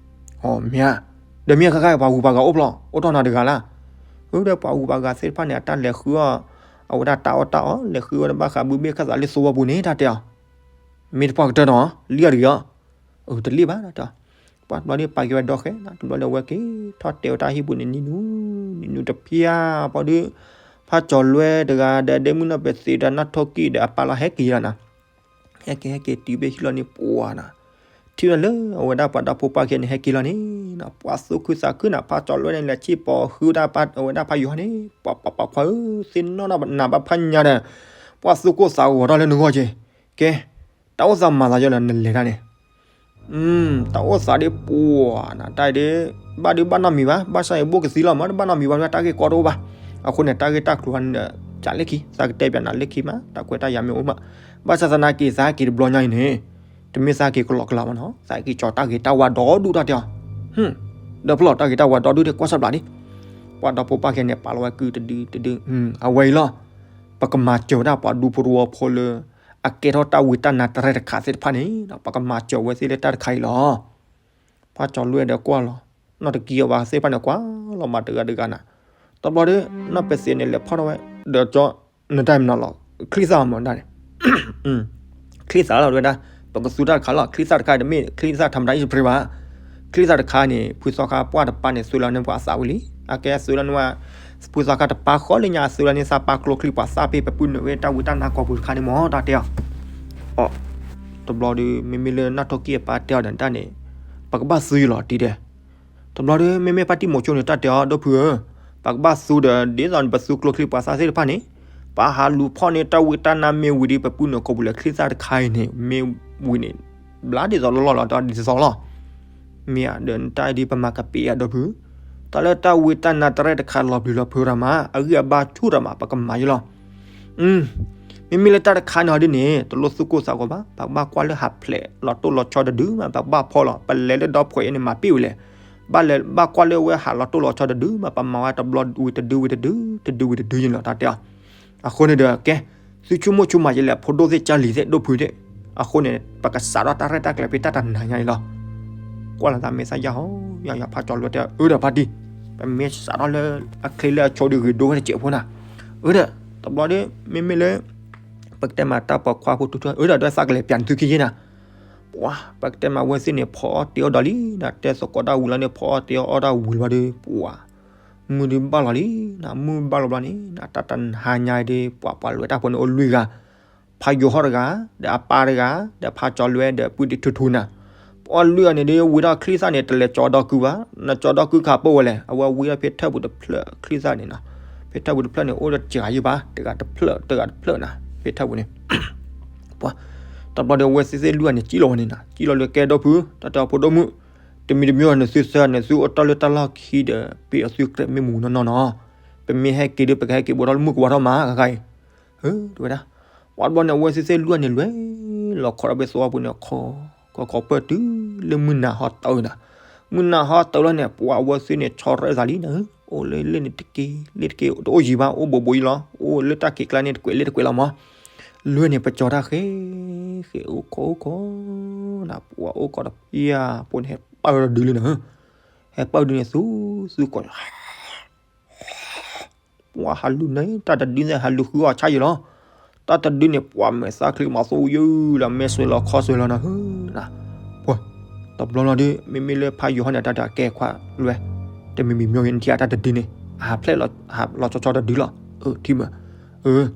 အီ မ့ၢ်ဧါ, ဒီးမ့ၢ်ခါခါပှၤဂုၤပှၤဂၤအိၣ်ဖျီၣ် အိၣ်ထီၣ်နၤတဂၤလၢ်, အၢ ဒီးပှၤဂုၤပှၤဂၤသ့ၣ်တဖၣ်န့ၣ် အတၢ်လဲၤဃုအီၣ် အဝဲဒၣ်တၢ်အီၣ်တၢ်အီ လဲၤဃုအီၣ်ဘၣ်ဃးဘုဘ့ၣ်ခၢၣ်သးလၢသဝီပူၤန့ၣ် တၢ်တဲအီၤ မ့ၢ်တပှၢ်ကတၢၢ်နီၤ လံၣ်အီၤတဂ့ၤအီၤ, အၢ တလံၣ်ဘၣ် တၢ်တဲအီၤ, ပှၤတဘျီဒီးပာ်က့ၤဝဲဒီဃဲ တဘျီဒီးအဝဲက့ၤထီၣ်တဲဝဲတၢ်ဟံၣ်ပူၤန့ၣ် နံၤနူၤ နံၤနူၤတဖၠၣ် ပှၤဒီး ဖါကၠီၤလွဲတဂၤဒီး ဒဲမုၣ်နီၢ်ပသ့းဒီး နီၢ်ထိၣ်ကံၣ်ဒီး အပၢ်လီၤဟဲက့ၤလီၤနၤ, ဟဲက့ၤဟဲက့ၤတုၤဖဲဟံၣ်လီၤန့ၣ် ပှၤနၤ, ထံၣ်ဝဲလၢအဝဲဒၣ်ပှၤဒီဖိပၢ်ခံဂၤန့ၣ် ဟဲက့ၤလီၤန့ၣ် ပှၤသူၣ်ခုသးခုနၤ ဖါကၠီၤလွဲန့ၣ် လဲၤဆ့ၣ်ပိာ်ဃုတၢ်ပၢ် အဝဲဒၣ်ဖါယိၤဟၣ်န့ၣ် ပှၤပှၤပှၤခွါဧၢ သ့ၣ်နီၣ်နၤဘၣ်ဖးညါဒီး ပှၤသူၣ်ကိၢ်သးဂီၤထီၣ်လၢနဂီၢ်က့ၤ, ကဲ တၢ်အိၣ်သးမၤသးယီၤလၢနလဲၤတၢ်န့ၣ် တၢ်အိၣ်သးဒ်ပှၤနၤ တၢ်အံၤဒ် ဘၣ်ဒုးဘၣ်နီတမံၤဘၣ် ဘၣ်ဆၣ်အံၤဘိၣ်ကသံလီၤမး တဘၣ်နီတမံၤဘၣ် တၢ်ဂ့ၢ်ကီတအိၣ်ဘၣ်. အဃိန့ၣ် တၢ်ဂ့ၢ်တၢ်ကျိၤန့ၣ်ဒီး ကးလၢခံ သးကတဲပျးနၤလၢခံမး တၢ်ခွဲးတၢ်ယာ်မ့ၢ်အိၣ်မး ဘၣ်ဆၣ်သနာ်က့ သးဟဲက့ၤတဘျီညါအံၤန့ၣ် တမ့ၢ်သးဟဲက့ၤကလီကလီဘၣ်နီၤ သးဟဲက့ၤကၠီၤတၢ်ဂ့ၤတၢ်ဝါဒီဒူၣ်တၢ်တဲအီၤ ဒီးဖျီၣ်တၢ်ဂ့ၤတၢ်ဝါဒီဒူၣ်ဒီးကွၢ်ဆၣ်ဘျးလံ ပှၤဒီဖိပၢ်ခံဂၤန့ၣ် ပာ်လီၤဝဲကုတဒုတဒု အဝဲအံၤလီၤ ပကမၤစၢၤဝဲဒၣ်ပှၤဒူဖိတဝီဖိလၢ အကဲထီၣ်တၢ်ဝံတၢ်နါတရဲၣ်တခါသ့ၣ်တဖၣ်န့ၣ် ပကမၤစၢၤဝဲသ့ၣ်လၢတၢ်တခါအံၤလီၤ. ဖါကၠီၤလွဲၢ်ဒီးကွၢ်လီၤ နီၢ်တကံအဝၤသ့ၣ်တဖၣ်န့ၣ် ကွၢ်လီၤမၤတဂၤတဂၤနၤ တဘျီဒီး နီၢ်ပသ့းန့ၣ် လဲၤဖီၣ်ထီၣ်ဝဲ ဒီးကၠီ နတၢ်မနီၤလီၤ ချံသၣ်မနီၤန့ၣ် ချံသၣ်လီၤဝဲဒၣ် ပကသူတၢ်တခါလီၤ ချံသၣ်တခါတမ့ၢ် ချံသၣ်ထမ်မတၤယပျ့ၤဘၣ် ချံသၣ်တခါန့ၣ် ဖုသီခါပှၢ်တပၤန့ၣ် သုးလီၤန့ၢ်ပှၤအသးဝံၤလံ အကဲသုးလီၤန့ၢ်ဝဲ ဖုသီခါတပၤဃီလၢညါ သုးလီၤန့ၢ်သးပာ်ကျိချံပှၤသးဖဲ ပပုၢ်နုာ်ဝဲတၢ်ဝံတၢ်နါကီၢ်ပူၤတခါန့ၣ်မ့ၢ်တၢ်တဲအီၤ တဘျီဒီး မ့မ့ၢ်လၢနီၢ်ထိၣ်ကံၣ်အပၢ်တဲအီၤဒီးတၢ်န့ၣ် ပကဘၣ်သုးယလီၤတံၤဒဲး တဘျီဒီး မ့မ့ၢ်ဖါတံၢ်မိၤဆိန့ၣ် တၢ်တဲအီၤ ဒီပုၢ်ဧၢ, ပကဘၣ်သူဒီး ဒ်သိးပသူကျိချံပှၤသးသ့ၣ်တဖၣ်န့ၣ် ပဟးလူၤဖီၣ်န့ၢ်တၢ်ဝံတၢ်နါမ့ၢ်ဝံၤဒီး ပပုၢ်နုာ်ကီၢ်ပူၤလၢချံသၣ်တခါအံၤန့ၣ် မ့ၢ်ဝံၤန့ၣ် ဘျါဒ်သိးလီၢ်လီၢ်ဒီးဒ်သိးလီၤ. မ့ၢ်ဧါ ဒီးနတၢ်အံၤဒ်ပမၤကပ့ၤဧါ ဒီပုၢ်, တၢ်လၢတၢ်ဝံတၢ်နါတရဲၣ်တခါလီၤပျံၤလီၤဖုးတၢ်မး အဂံၢ်အဘါဆူၣ်တၢ်မး ပကမၤယလီၤ. မ့မ့ၢ်လၢတၢ်တခါန့ၣ်ဒ်န့ၣ် တလိၣ်သူၣ်ကိၢ်သးဂီၤဘၣ်, ပကဘၣ်ကွၢ်လၢဟးဖျဲးလီၤတိၢ်လီၤဆီတဒုမး ပကဘၣ်ဖီၣ်လီၤ. ပလဲၤလၢဒီဖှဲးအံၤန့ၣ် မၤပ့ၢ်ဝံၤလဲၣ်. ဘၣ်လဲၤဘၣ်ကွၢ်လၢဝဲဟးလီၤတိၢ်လီၤဆီတဒုမး ပမၤဝဲတဘျီဝံၤတဒုဝံၤတဒု တဒုဝံၤတဒုယလီၤ တၢ်တဲအီၤ. အဃိန့ၣ်ဒီး ကဲ သုဆိကမိၣ်ဆိကမးယလဲၣ် ဖိဒိၣ်သ့ၣ်ကၢ်လံၤသ့ၣ်ဒိၣ်ဖုသ့ၣ်, အဃိန့ၣ် ပကစးထီၣ်တၢ်ရဲၣ်တၢ်ကျဲၤဖဲတၢ်တနၤညါအံၤလီၤ. ကွၢ်လီၤသးမ့ၢ်သးယါဟီ ယၤယၤဖးကၠီၤလွဲတဲ အၢဒီးဖါတံၢ်, ပမ့ၢ်စးထီၣ်လၢအချ့လၢအဆီဒီးဂ့ၤဒိဝဲတစဲးဖိနၤ, အၢဒီး တဘျီဒီး မ့မ့ၢ်လၢ ပကတဲမးတၢ်ပိာ်ခွါဖိထူထူ အၢဒီး ဒ်သးကလဲၤပၠးန့ၣ်သုခံယဲနၤ, ပှၤ ပကတဲမးဝဲသ့ၣ်န့ၣ် ဖီအီၣ်တ့ၤအီၣ်ဒီးလံနၤ, တဲသကိးတၢ်ဝံၤလီၤန့ၣ် ဖီအီၣ်တ့ၤအီၣ်အီၣ်တၢ်ဝံၤလီၤဒီး ပှၤ မုၢ်ဒုးဘၣ်လီၤလံနၤ, မုၢ်ဘၣ်လီၤဘျီန့ၣ်နၤ တၢ်တနၤညါဒီး ပှၤပှၤလွဲတၢ်ဖိန့ၣ်အိၣ်လွံၢ်ဂၤ, ဖးယိၤဟီၣ်တဂၤ, ဒီးအပၢ်တဂၤ, ဒီးဖးကၠီၤလွဲ ဒီးပုၢ်ဒ့ထူထူနၤ, ပှၤလွံၢ်ဂၤန့ၣ်ဒီး ဝံထီၣ်ချံသၣ်န့ၣ် တလဲၤကၠီဒီကုဘၣ်, နကၠီဒီကုခးပၢၢ်ဝဲလဲၣ်, အဝဲဝံထီၣ်ဖဲထၢၣ်ပူၤတဖျၢၣ်ချံသၣ်န့ၣ်နၤ, ဖဲထၢၣ်ပူၤတဖျၢၣ်န့ၣ် အိၣ်ဒီးစှၤယုၢ်ဘၣ်, တဂၤတဖျၢၣ် တဂၤတဖျၢၣ်နၤ, ဖဲထၢၣ်ပူၤန့ၣ် ပှၤ တဘျီဒီးအဝဲသ့ၣ်သ့ၣ်လွံၢ်ဂၤန့ၣ် စံၣ်လီၤဝဲန့ၣ်နၤ, စံၣ်လီၤလၢကဲဒိၣ်ဖု, တၢ်တဲအီၤဖိဒိၣ်မုၣ်, တမံၤတမံၤန့ၣ်သုဆၢန့ၣ် သုအိၣ်တ့ၢ်လၢတၢ်လီၢ်ခံဒီး ပ့ၤအီၤသုကြဲးမ့ၢ်မူနီၢ်နီၢ်နီၤ, ပမ့ၢ်ဟဲက့ၤဒီး ပကဟဲက့ၤဘူးထီၣ်လၢမုၢ်ကဝါထီၣ်မး ဂၤဂၤအံၤ, တဲဝဲဒၣ်, ပှၤတဘျီန့ၣ် အဝဲသ့ၣ်သ့ၣ်လွံၢ်ဂၤန့ၣ် လဲၤလီၤခီဒီးဖဲသဝီပူၤန့ၣ် ခီ ခီခီပၢၢ်တုၤလၢမုၢ်နၤဟီၣ်တၢၢ်နၤ, မုၢ်နၤဟီၣ်တၢၢ်လီၤန့ၣ် ပှၤအဝဲသ့ၣ်န့ၣ် ဆီရဲၣ်သးလံနၤ, အိၣ်လၢလ့ၣ်န့ၣ်တက့ၢ် လ့ၣ်တက့ၢ် တအိၣ်ယံၤဘၣ် အိၣ်ဘိးဘိးအံၤလီၤ, အိၣ်လၢတၢ်ခံးကျါန့ၣ် တကွဲးလ့ၣ်တကွဲးလီၤမး, လွဲၢ်န့ၣ် ပကၠီၤတၢ်ဃဲ ဃဲအိၣ်ခီအိၣ်ခီနၤ, ပှၤအိၣ်ခီတဖၣ်ဖိန့ၣ် ဟဲပၢၢ်တဒုလံနၤ, ဟဲပၢၢ်ဒုန့ၣ် သူ သူကီး ပှၤဟးလူၤန့ၣ် တၢ်တဒုန့ၣ် ဟးလူၤဃုအီၣ်ဆါယံၤလီၤ, တၢ်တဒုန့ၣ် ပှၤမဲာ်သၣ်ချံမၤသိယုၢ်လီၤ မဲာ်ဆွဲလီၤခီဆွဲလီၤနၤ, ပှၤ တဘျီလီၤဒီး မ့မ့ၢ်လၢဖးယိၤဟီၣ်န့ၣ် တၢ်တၢ်ကဲခွါလွဲၢ်, တမံၤမံၤမ့ၢ်ဂ့ၤ နထံၣ်အတၢ်တဒုန့ၣ် အဟးဖျဲၣ်လီၤ ဟးလီၤဆီဆီတဒုလီၤ, ထံၣ်မး,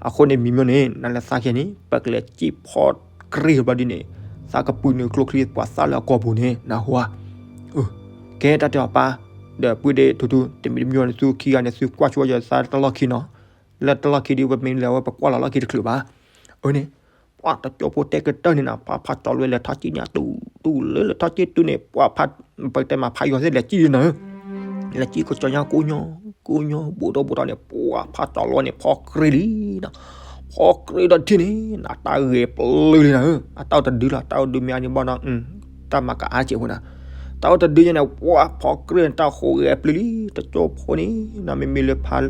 အဃိန့ၣ်မံၤမ့ၢ်န့ၣ် နလဲၤသးခဲန့ၣ် ပကလဲၤစံၣ်ဖီကြ့ၢ်ဘျီဒုန့ၣ် သးကပုၢ်နုာ်ကျိချံပှၤသၣ်လၢအကီၢ်ပူၤန့ၣ် နၢ်ဟူဧါ, ကဲတၢ်တဲအီၤပၢ်, ဒီးပုၢ်ဒ့ထူထူ တမံၤတမံၤန့ၣ် သုခံဂၤန့ၣ် သုကွၢ်ဆိယသးတၢ်လီၢ်ခံနီၤ, လၢတၢ်လီၢ်ခံဒု ပမ့ၢ်လဲၤဝဲ ပကွၢ်လီၤလီၢ်ခံတချုးဘၣ်, အန့ၣ် ပှၤတကၠိဖိတဲကတၢၢ်န့ၣ်နၤ ပှၤဖးကၠီၤလွဲၢ်လဲၤထီၣ်စံၣ်ညါတူၢ်တူၢ်လၢလဲၤထီၣ်စံၣ်တုၤန့ၣ် ပှၤဖး ပတဲမးဖးယိၤသ့ၣ်လဲၤစံၣ်နၤ, လဲၤစံၣ်ကကၠီၤညါကိးညီ ကိးညီ ဘူးဒီးဘူးဒီးန့ၣ် ပှၤဖးကၠီၤလွဲၢ်န့ၣ် ဖီကြ့ၢ်လံနၤ, ဖီကြ့ၢ်ဒီးထံၣ်န့ၣ် နတၢ်ဂဲၤပျုၢ်လံနၤ, အတၢ်အိၣ်တဒုလီၤ တၢ်အိၣ်ဒုမ့ၢ်အါန့ၣ်ဘၣ်နီၤ, တၢ်မၤကအါစဲးဖိနၤ, တၢ်အိၣ်တဒုညါန့ၣ် ပှၤဖီကြ့ၢ်န့ၣ် တၢ်ဃိးဂဲၤပျုၢ်လံ တကၠိဖိန့ၣ် နမ့မ့ၢ်လၢ ဖး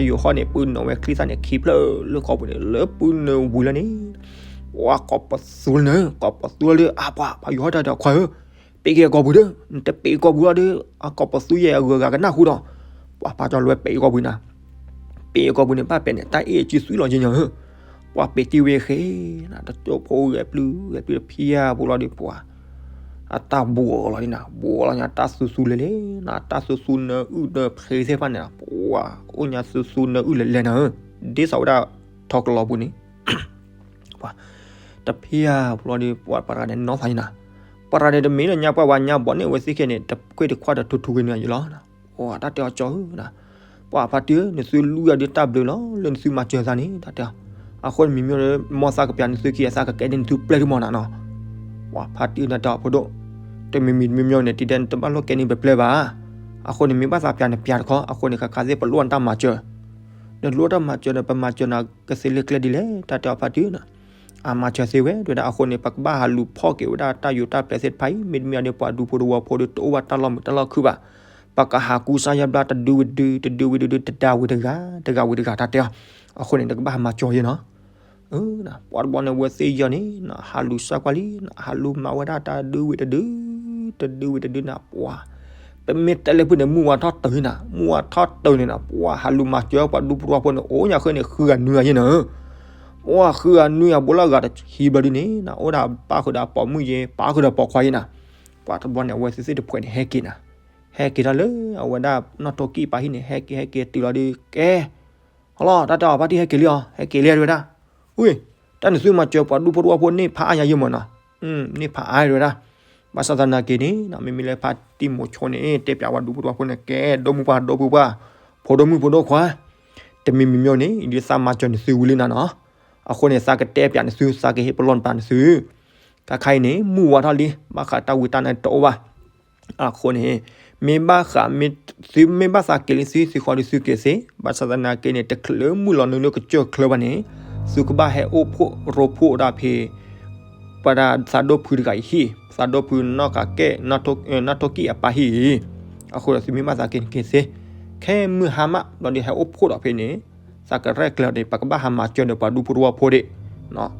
ယိၤဟီၣ်န့ၣ် ပုၢ်နုာ်ဝဲချံသၣ်န့ၣ် ခံဖျၢၣ်လၢဃီပူၤန့ၣ် လၢပုၢ်နုာ်ဝံၤလီၤန့ၣ် ပှၤကိးပသူလၢနၤ, ကိးပသူလၢ အပှၤဖးယိၤဟီၣ်တၢ်ဒီးခွါဧၢ, ပ့ၤက့ၤအကိာ်ပူၤဒီး နတပ့ၤအကိာ်ပူၤလီၤဒီး အကိးပသူယဲၢ်အဂုၤအဂၤကနၣ်ဟူဒီး, ပှၤဖးကၠီၤလွဲၢ်ပ့ၤအကိာ်ပူၤနၤ, ပ့ၤအကိာ်ပူၤန့ၣ် ဘၣ်ပဲာ်န့ၣ် တၢ်အ့ၣ်အစုသွံလီၤက့ၤညီဧၢ, ပှၤပ့ၤတံၢ်ဝဲဃဲ နတကၠိဖိဂဲၤပျုၢ် ဂဲၤပျုၢ်တဖၣ်ဖိလီၤဒီးပှၤ အတၢ်ဘူးအီၤလီၤန့ၣ်နၤ, ဘူးအီၤလီၤန့ၣ် တၢ်သူသူလဲၤလဲၤနၤ, တၢ်သူသူနၢအုၣ်နၢဖျဲသ့ၣ်တဖၣ်န့ၣ် ပှၤအိၣ်ညါသူသူနၢအုၣ်လဲၤလဲၤနၤဧၢ, ဒ်သိးဝဲဒၣ်ထီကလီၤပူၤန့ၣ် ပှၤ တဖၣ်ဖိလီၤဒီး ပှၤပှၤတဂၤန့ၣ်နီၢ်သးန့ၣ်နၤ, ပှၤတဂၤန့ၣ်တမ့ၢ်လၢညါပှၢ်ဝဲညါဘီန့ၣ် အဝဲသ့ၣ်ခဲန့ၣ် တခွ့ၣ်တခွါဒီးထူထူဂ့ၤန့ၣ်ယလီၤ, ပှၤတၢ်တဲအီၤကၠီဧၢနၤ, ပှၤဖါတံၢ်ဧၢ နသုလူယၤဒုးတၢ်ဘျုးလီၤ လၢနသုမၤစၢၤသးန့ၣ် တၢ်တဲအီၤ, အဃိန့ၣ်မံၤမံၤမ့ၢ်သးကပျးနသုခံဂၤ သးကကဲန့ၢ်နသုပျဲၢ်ဒုးမီၢ်နၤနီၤ, ပှၤဖါတံၢ်ဧၢ နတဲအီၤဖိဒိၣ်, တမံၤမံၤတမံၤမံၤန့ၣ် တံၤဒဲးနတဘၣ်လိၣ်ကဲန့ၢ်ပပျဲၢ်ဘၣ်, အဃိန့ၣ်မ့ၢ်ဘၣ်သးပျးန့ၣ်ပျးတခီ အဃိန့ၣ် ခါခါသ့ၣ်ပလိၣ်နတၢ်မၤစၢၤ နလိၣ်တၢ်မၤစၢၤဒီး ပမၤစၢၤနၤကသ့လၢကျဲဒ်လဲၣ် တၢ်တဲအီၤဖါတံၢ်ဧၢ, အမၤစၢၤသ့ဝဲ တဲဝဲဒၣ် အဃိန့ၣ် ပကဘၣ်ဟးလူၤဖီၣ်က့ၤဝဲဒၣ်တၢ်ယူးတၢ်ပျဲၤသ့ၣ်တဖၣ်အံၤ မ့တမ့ၢ်ဒီးပှၤဒူဖိတဝီဖိဒီးတအိၣ်ဘၣ်တၢ်လီၢ်မုာ်တၢ်လီၢ်ခုၣ်ဘၣ်, ပကဟးကူစါယါဘျါတဒုဝံၤတဒု တဒုဝံၤတဒု တဒါဝံၤတဂၤ တဂၤဝံၤတဂၤ တၢ်တဲအီၤ, အဃိန့ၣ် နကဘၣ်ဟးမၤစၢၤယဲနီၤ ပှၤတဘျီန့ၣ် အဝဲသ့ၣ်ယီၤန့ၣ် ဟးလူၤစၢ်ကွၢ်လံ ဟးလူၤမၤဝဲဒၣ်တၢ်ဒုဝံၤတဒု တဒုဝံၤတဒုန့ၣ် ပှၤ ပမ့ၢ်တဲလၢဖုန့ၣ် မုၢ်ဝါထီၣ်တုၤန့ၣ် မုၢ်ဝါထီၣ်တုၤန့ၣ် ပှၤဟးလူၤမၤစၢၤပှၤဒူဖိတဝီဖိန့ၣ် အိၣ်ညါဃဲန့ၣ် ဃုဂၤနွံဂၤယဲနီၤ, ပှၤဃုဂၤနွံဂၤဘိလၢအဂၤတဟံးဘျီဒုန့ၣ် အိၣ်ဒၣ်ပၢ်ဃုာ်ဒီးပိာ်မုၣ်ယဲ ပၢ်ဃုာ်ဒီးပိာ်ခွါယဲနီၤ, ပှၤတဘျီန့ၣ် အဝဲသ့ၣ်သ့ၣ်တဖှဲးန့ၣ် ဟဲက့ၤနၤ, ဟဲက့ၤထီၣ်လၢအဝဲဒၣ်နီၣ်ထိးကံၣ်ပၤဟံၣ်န့ၣ် ဟဲက့ၤဟဲက့ၤတုၤလီၤဒုး ကဲ ဟီလီၤ တၢ်တဲအီၤ ဖါတံၢ်ဟဲက့ၤလံအီၤ ဟဲက့ၤလံတဲဝဲဒၣ်, အူ တၢ်န့ၣ်သုမၤစၢၤပှၤဒူဖိတဝီဖိန့ၣ် ဖးအါညါယဲမ့ၢ်နီၤ, န့ၣ်ဖးအါတဲဝဲဒၣ်, ဘၣ်ဆၣ်သနာ်က့န့ၣ် မ့မ့ၢ်လၢဖါတံၢ်မိၤဆိန့ၣ် တဲပျးဝဲဒူဖိတဝီဖိန့ၣ် ကဲ ဒိၣ်မုၢ်ပှၢ်ဒိၣ်ပှၢ် ဖိဒိၣ်မုၣ်ဖိဒိၣ်ခွါ, တမံၤမံၤမ့ၢ်န့ၣ် ဒ်သးမၤစၢၤနသုဝံၤလံနၤနီၤ, အဃိန့ၣ် သးကတဲပျးနသု သးကဟ့ၣ်ပလီၢ်နပာ်နသု, ခါခါအံၤန့ၣ် မုၢ်ဝါထီၣ်လံ ဘၣ်ဃးတၢ်ဝံတၢ်နါတအိၣ်ဘၣ် အဃိန့ၣ် မ့ၢ်ဘၣ်ဃး သုမ့ၢ်ဘၣ်သးက့ၤလံသု သုဃီဒုးသုက့ၤသ့, ဘၣ်ဆၣ်သနာ်က့န့ၣ် တချုးလၢမုၢ်လီၤနုာ်လၢကစၢၢ်ချၢဘၣ်န့ၣ် သုကဘၣ်ဟဲအိၣ်ဖှိၣ်ရိဖှိၣ်ဒၣ်ဖဲ ပ ပဒၣ်သးဒိၣ်ဖုတဂၤအံၤဟံၣ်, သးဒိၣ်ဖုနီၢ်ကးကဲၣ်, နီၢ်ထိၣ်ကံၣ်အပၢ်ဟံၣ်အံၤ, အဃိဒီးသုမ့ၢ်ဘၣ်သးက့ၤန့ၣ်က့ၤသ့, ခဲမုၢ်ဟါမးဘျီဒီးဟဲအိၣ်ဖှိၣ်ဒီးဖဲန့ၣ်, သးကရဲၣ်ကျဲၤဒီး ပကဘၣ်ဟးမၤစၢၤဒီးပှၤဒူဖိသဝီဖိဒံး,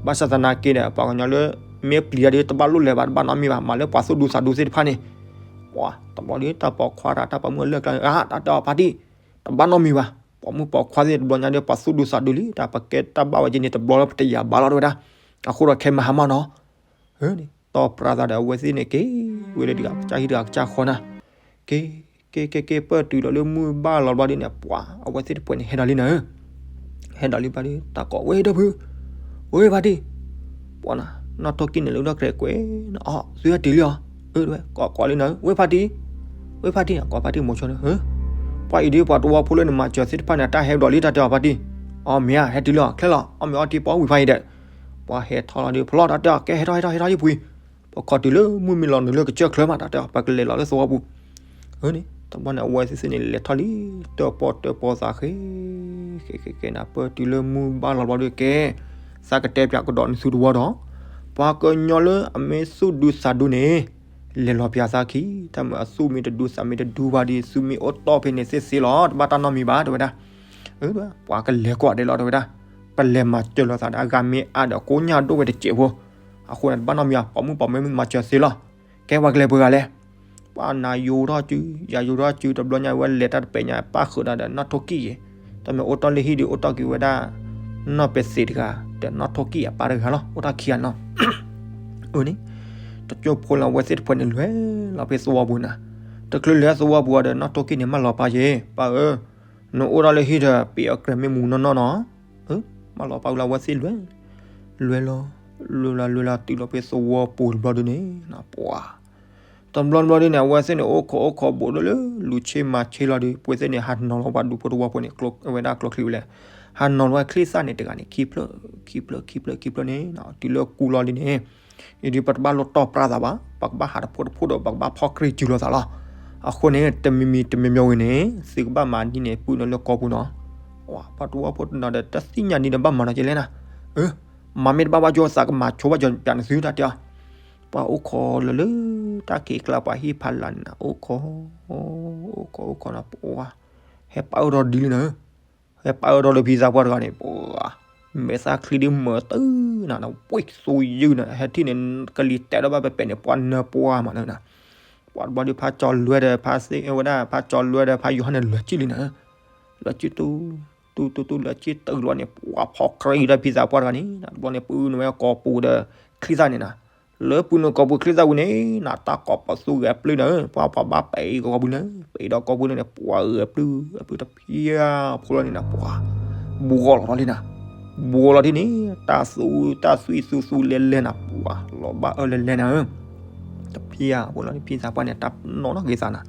ဘၣ်ဆၣ်သနာ်က့ဒီး ပှၤကညီလၢ မ့ၢ်ပျံၤတၢ်ဒီးတဘၣ်လိၣ်လဲၤဘၣ် တဘၣ်နီတမံၤဘၣ် မၤလၢပှၤသူၣ်ဒူသးဒူသ့ၣ်တဖၣ်န့ၣ်, ပှၤတဘျီဒီးတၢ်ပိာ်ခွါတၢ် တၢ်ပိာ်မုၣ်အလၢၢ်ကျါန့ၣ် တၢ်တဲအီၤဖါတံၢ်, တဘၣ်နီတမံၤဘၣ်, ပိာ်မုၣ်ပိာ်ခွါသ့ၣ်တဘျီညါဒီး ပှၤသူၣ်ဒူသးဒူလံ တၢ်ပကဲတၢ်ဘၣ်ဝဲက့ၤန့ၣ် တဘျီလၢပတယာ်ဘၣ်လီၤတဲဝဲဒၣ်, အဃိဒီးခဲမုၢ်ဟါမးနီၤ တီၢ်ပြးသးဒီးအဝဲသ့ၣ်န့ၣ်က့ၤ, ဝဲလၢဒ်ကစၢ်ဟံၣ်တဂၤကစၢ်ဃီနၤ, က့ၤ, က့ၤက့ၤက့ၤ ပၢၢ်တုၤလီၤလၢမုၢ်ဘၣ်လီၤဘျီဒ်န့ၣ် ပှၤအဝဲသ့ၣ်တဖုန့ၣ် ဟဲဒီးလံနၤဧၢ, ဟဲဒီးလံဘျီဒီး တၢ်ကိးဝဲဒီပုၢ်, ဝဲဖါတံၢ်, ပှၤနၤ, နီၢ်ထိၣ်ကံၣ်န့ၣ်လၢဒီၣ်ကြဲးကွဲး, အီ သုဟဲတုၤလံအီၤ, အၢ ကွၢ်ကွၢ်လံနၤဧၢ ဝဲဖါတံၢ်, ဝဲဖါတံၢ် ကွၢ်ဖါတံၢ်မိၤဆိန့ၣ်ဧၢ, ပှၤအံၤဒ်ပှၤသဝီဖိလၢနမၤစၢၤသ့ၣ်တဖၣ်န့ၣ် တၢ်ဟဲဒီးလံတၢ်တဲအီၤဖါတံၢ်, အီ မ့ၢ်ဧါ ဟဲတုၤလံအီၤ ချဲလီၤ အီၣ်မ့ၤအီထံပှၤဝံၤဖါအံၤဒီး ပှၤဟဲထီၣ်လီၤဒီး ဖျီတၢ်တဲအီၤ ကဲဟဲထီၣ်ဟဲထီၣ်ဟဲထီၣ်ယံၤပှံၤ, ပခီတုၤလၢမုၢ်မ့ၢ်လီၤနုာ်လၢကစၢၢ်ချၢမး တၢ်တဲအီၤ ပကလဲၤလီၤလၢသဝီပူၤ, တဘျီန့ၣ် အဝဲသ့ၣ်သ့ၣ်န့ၣ် လဲၤထီၣ်လံ, တၢၣ်ပီၣ်တၢၣ်ပီသးဃ့, ဃ့ဃ့ဃ့နၤ ပၢၢ်တုၤလၢမုၢ်ဘၣ်လီၤဘျီဒီးကဲ, သးကတဲပၠးကဒီးနသုတဝီဒီး, ပှၤကညီလၢအမ့ၢ်သူၣ်ဒူသးဒူန့ၣ်, လဲၤလီၤပၠးသးခံ, တၢ်မ့ၢ်အသူၣ်မ့ၢ်တဒူသးမ့ၢ်တဒူဘၣ်ဒီး သုမ့ၢ်အိၣ်တီၢ်ဖဲန့ၣ်သ့သ့လီၤ တဘၣ်တၢ်နီတမံၤဘၣ် တဲဝဲဒၣ်, ပှၤကလဲၤကွၢ်ဒဲးလီၤ တဲဝဲဒၣ်, ပလဲၤမၤစၢၤလိာ်သးဒီး အဂၤမ့ၢ်အါဒီးကိညၢ်ဒိၣ်ဝဲတစဲးဖိ, အဃိန့ၣ် တဘၣ်နီတမံၤဘၣ် ပိာ်မုၣ်ပိာ်မၢၤမ့ၢ်မၤစၢၤသ့လီၤ, ကဲပှၤကလဲၤပှဲၤဂၤလဲၣ်, ပှၤနၤယိၤထီၣ်စု, ယၤယိၤထီၣ်စု တဘျီညါဝဲလဲၤတၢ်တပဲာ်ညါ ပၣ်ဃုာ်ဒီး နီၢ်ထိၣ်ကံၣ်ယဲ, တၢ်မ့ၢ်အိၣ်တီၢ်လၢဟံၣ်ဒီးအိၣ်တီၢ်က့ၤဝဲဒၣ်, နီၢ်ပဲသ့းတဂၤ, ဒီးနီၢ်ထိၣ်ကံၣ်အပၢ်တဂၤလီၤ အိၣ်တီၢ်ခံဂၤနီၤ အန့ၣ်, တကၠိဖိလၢအဝဲသ့ၣ်တဖုန့ၣ်လဲၤလီၤဖဲသဝီပူၤနၤ, တချုးလဲၤသဝီပူၤဒီး နီၢ်ထိၣ်ကံၣ်န့ၣ် မၢလီၤပၢ်ယဲ, ပၢ်ဧၢ, နအိၣ်ဒၣ်လၢဟံၣ်ဒီး ပ့ၤအကြၢးမ့ၢ်မူနီၢ်နီၢ်နီၤ, မၢလီၤပၢ်ဝံၤလၢအဝဲသ့ၣ်လဲၤ, လဲၤလီၤ, လဲၤလီၤလဲၤလီၤတုၤလီၤဖဲသဝီပူၤတဘျီဒုန့ၣ်, ပှၤ တဘျီတဘျီဒုန့ၣ် အဝဲသ့ၣ်န့ၣ် အိၣ်ခိးအိၣ်ခိးဘူးဒီးလၢ လူၤဆ့မၤဆ့လီၤဒီး ပှၤသ့ၣ်န့ၣ် ဟးနီၤလီၤပှၤဒူဖိသဝီဖိန့ၣ် ဝဲဒၣ်ကျိချံဝဲလဲၣ်, ဟးနီၤလီၤဝဲချံသၣ်န့ၣ်တဂၤန့ၣ် ခံဖျၢၣ်, ခံဖျၢၣ် ခံဖျၢၣ် ခံဖျၢၣ်န့ၣ်, တုၤလၢကူလီၤဒ်န့ၣ်, အံၤဒ်ပတဘၣ်လိၣ်တီၢ်ပြးသးဘၣ်, ပကဘၣ်ဟးတဖိတဖိဒီး ပကဘၣ်ဖီၣ်ကြံၢ်စူၤလိာ်သးလီၤ, အဃိန့ၣ် တမံၤမံၤတမံၤမံၤဝံၤန့ၣ် သုကဘၣ်မၤဒ်န့ၣ် ပုၢ်နုာ်လၢကီၢ်ပူၤနီၤ, ပှၤသဝီဖိတနီၤဒီး တသ့ၣ်ညါဒ်န့ၣ် ဘၣ်မၤနီၤကလဲၣ်နၤ, မၤမ့ၢ်တဘၣ်ဘၣ်ကၠိ သးကမၤဆိဘၣ်ကၠီပၠးနသုတၢ်တဲအီၤ, ပှၤအိၣ်ခိးလၢလၢ တၢ်က့ၤကျါပှၤဟံၣ်ဖးလၢ်န့ၣ် အိၣ်ခိး, အိၣ်ခိးအိၣ်ခိးန့ၣ် ပှၤ ဟဲပာ်အၢထီၣ်ဒ်လံနၤ, ဟဲပာ်အၢထီၣ်လၢဖံသးပှၢ်တဂၤန့ၣ် ပှၤ မဲာ်သၣ်ချံဒ်မၢၤတုၤနၤ, ဝံၣ်သူယုၢ်နၤ, ဟဲထံၣ်န့ၣ် ကလံၤတဲာ်ဒီးဘၣ်ပဲပဲန့ၣ် ပှၤနၢပှၤမးနၤ, ပှၤတဘျီဒီး ဖးကၠီလွဲဒီး ဖးသ့ၣ်ဝဲဒၣ် ဖးကၠီလွဲဒီး ဖးယိၤဟၣ်န့ၣ် လၢာ်ကံၣ်လံနၤ, လၢာ်ကံၣ်တူ တူတူတူ လၢာ်ကံၣ်တုၤလီၤန့ၣ် ပှၤဖီၣ်ကြံၢ်ဒီးဖံသးပှၢ်တဂၤန့ၣ် တဘျီန့ၣ် ပုၢ်နုာ်ဝဲကိာ်ပူၤဒီး ချံသၣ်န့ၣ်နၤ, လၢပုၢ်နုာ်ကိာ်ပူၤချံသၣ်ဝံၤန့ၣ်နၤ တၢ်ကိးပသူဂဲၤပျုၢ်နၤ, ပှၤပှၤဘၣ်ပဲာ်အံၤကိာ်ပူၤန့ၣ် ပဲာ်ဒီးကိာ်ပူၤန့ၣ် ပှၤဂဲၤပျုၢ် အပျုၢ်တဖျၢၣ်ဖိလီၤန့ၣ်နၤ ပှၤ ဘူးဂီၤလီၤထီၣ်လံနၤ, ဘူးဂီၤလီၤထံၣ်န့ၣ် တၢ်သူ တၢ်သွံၣ်သူသူလဲၤလဲၤနၤ ပှၤလီၤဘၣ်အၢလဲၤလဲၤနၤဧၢ, တဖျၢၣ်ဖိလီၤန့ၣ် ဖံသးပှၢ်န့ၣ် တၢ်နီၢ်နီၢ်က့ၤသးနၤ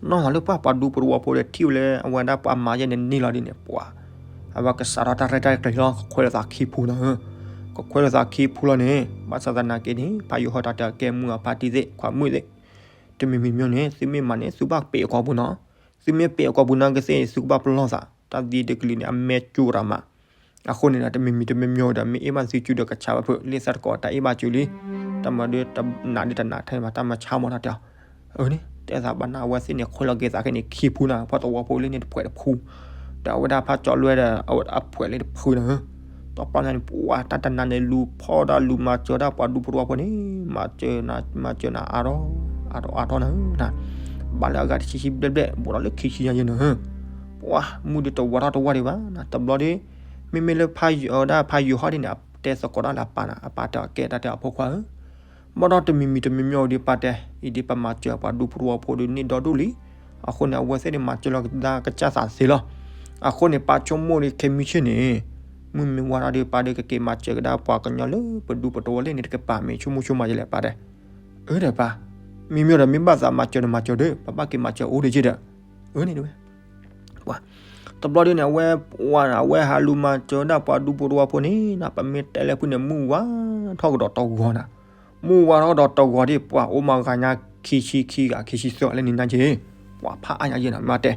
နီၢ်သးလၢပှၤပှၤဒူဖိတဝီဖိဒီးထံၣ်ဝဲလၢအဝဲဒၣ်ပှၤမၤယဲၢ်န့ၣ်န့ၢ်လီၤဒ်န့ၣ် ပှၤ အဝဲကစးထီၣ်တၢ်ရဲၣ်တၢ်ကျဲၤလီၤ ကခွဲးလိာ်သးခံဖုနၤဧၢ, ကခွဲးလိာ်သးခံဖုလီၤန့ၣ် ဘၣ်ဆၣ်သနာ်က့န့ၣ် ဖးယိၤဟၣ်တၢ်တဲကဲမုၢ်အဖါတံၢ်သ့ၣ် ခွါမုၣ်သ့ၣ် တမံၤမံၤမံၤန့ၣ် သုမ့ၢ်မၤန့ၣ် သုဘၣ်ပဲာ်အကိာ်ပူၤနီၤ, သုမ့ၢ်ပဲာ်အကိာ်ပူၤနာ်က့သ့ၣ် သုကဘၣ်ပလီၢ်သး တၢ်သံတကလုာ်န့ၣ် အမဲာ်ကၠူရၤမး အဃိန့ၣ်ဒီး တမံၤမံၤတမံၤမံၤဒီး မ့ၢ်အ့ၣ်ဘၣ်သုစုဒီးကဆါဘၣ်ဖုး လံာ်သးတကိးတၢ်အ့ၣ်ဘၣ်စုလံ, တၢ်မၤဒုးတနာ်ဒုးတနာ်ထဲန့ၣ်ဘၣ် တၢ်မၤဆါမးတၢ်တဲအီၤ, အန့ၣ် တဲသးဘၣ်နၤ အဝဲသ့ၣ်န့ၣ် ခွဲးလီၤက့ၤသးခဲန့ၣ် ခံဖုနၤ ပှၤသဝီဖိလၢန့ၣ်တဖှဲးတဖု, ဒီးအဝဲဒၣ်ဖးကၠီလွဲဒီး အဝဲအဖှဲးလၢတဖုနၤဧၢ, ဒီးပှၤန့ၣ် ပှၤတၢ်တနာ်န့ၣ် လူၤဖီၣ်တၢ်လူၤမၤစၢၤတၢ်ပှၤဒူဖိတဝီဖိန့ၣ် မၤစၢၤနၤ မၤစၢၤနၤအါထီၣ် အါထီၣ်အါထီၣ်နၤဧၢ, ဘၣ်လၢအဂၤတဆံဆံဘျဲၣ်ဘျဲၣ် ဘူးဒီးလၢခံဆံညါယဲၢ်နၤဧၢ ပှၤမုၢ်ဒုးတဝါထီၣ်တဝါဒံးဘၣ်နၤ တဘျီဒီး မ့မ့ၢ်လၢဖးယိၤဒၣ်ဖးယိၤဟီၣ်ဒ်န့ၣ် တဲသကိးတၢ်လၢအပၢ်နၤ အပၢ်တဲအီၤကဲတၢ်တဲအီၤဖိခွါဧၢ, ဘၣ်ဒီးတမံၤမံၤတမံၤမံၤအံၤဒ်ပၢ်တဲ အံၤဒ်ပမၤစၢၤပှၤဒူဖိတဝီဖိဒုးန့ၢ်ဒီဒူၣ်လံ, အဃိန့ၣ် အဝဲသ့ၣ်န့ၣ် မၤစၢၤလီၤကဒါကစၢ်သးသ့လီၤ. အဃိန့ၣ် ပၢ်ဆိကမိၣ်ဒ်ခဲမုၢ်ဆ့ၣ်န့ၣ် မုၢ်မ့ၢ်ဝါထီၣ်ဒီး ပၢ်ဒီးကက့ၤမၤစၢၤကဒါပှၤကညီလၢပဒူပတဝီလၢန့ၣ် တကပၤမ့ၢ်ဆိကမိၣ်ဆိကမးယလဲၣ်ပၢ်တဲ အၢဒီးပၢ်, မ့မ့ၢ်ဒီးမ့ၢ်ဘၣ်သးမၤစၢၤဒီးမၤစၢၤဒီး ပဘၣ်က့ၤမၤစၢၤအိၣ်ဒံးက့ဒီး, အန့ၣ်တဝဲ ပှၤ တဘျီဒ်န့ၣ် အဝဲ အဝဲဟးလူၤမၤစၢၤဒၣ်ပှၤဒူဖိတဝီဖိန့ၣ်နၤ ပမ့ၢ်တဲလၢဖုန့ၣ် မုၢ်ဝါထီၣ်ကဒီးတဂီၤနၤ, မုၢ်ဝါထီၣ်ကဒီးတဂီၤဒ် ပှၤအိၣ်မးဂၤညါခံဆံခံဂၤခံဆံသၢဂၤလၢန့ၣ်နၤက့, ပှၤဖးအါညါယဲၢ်နၤ မ့ၢ်တဲ,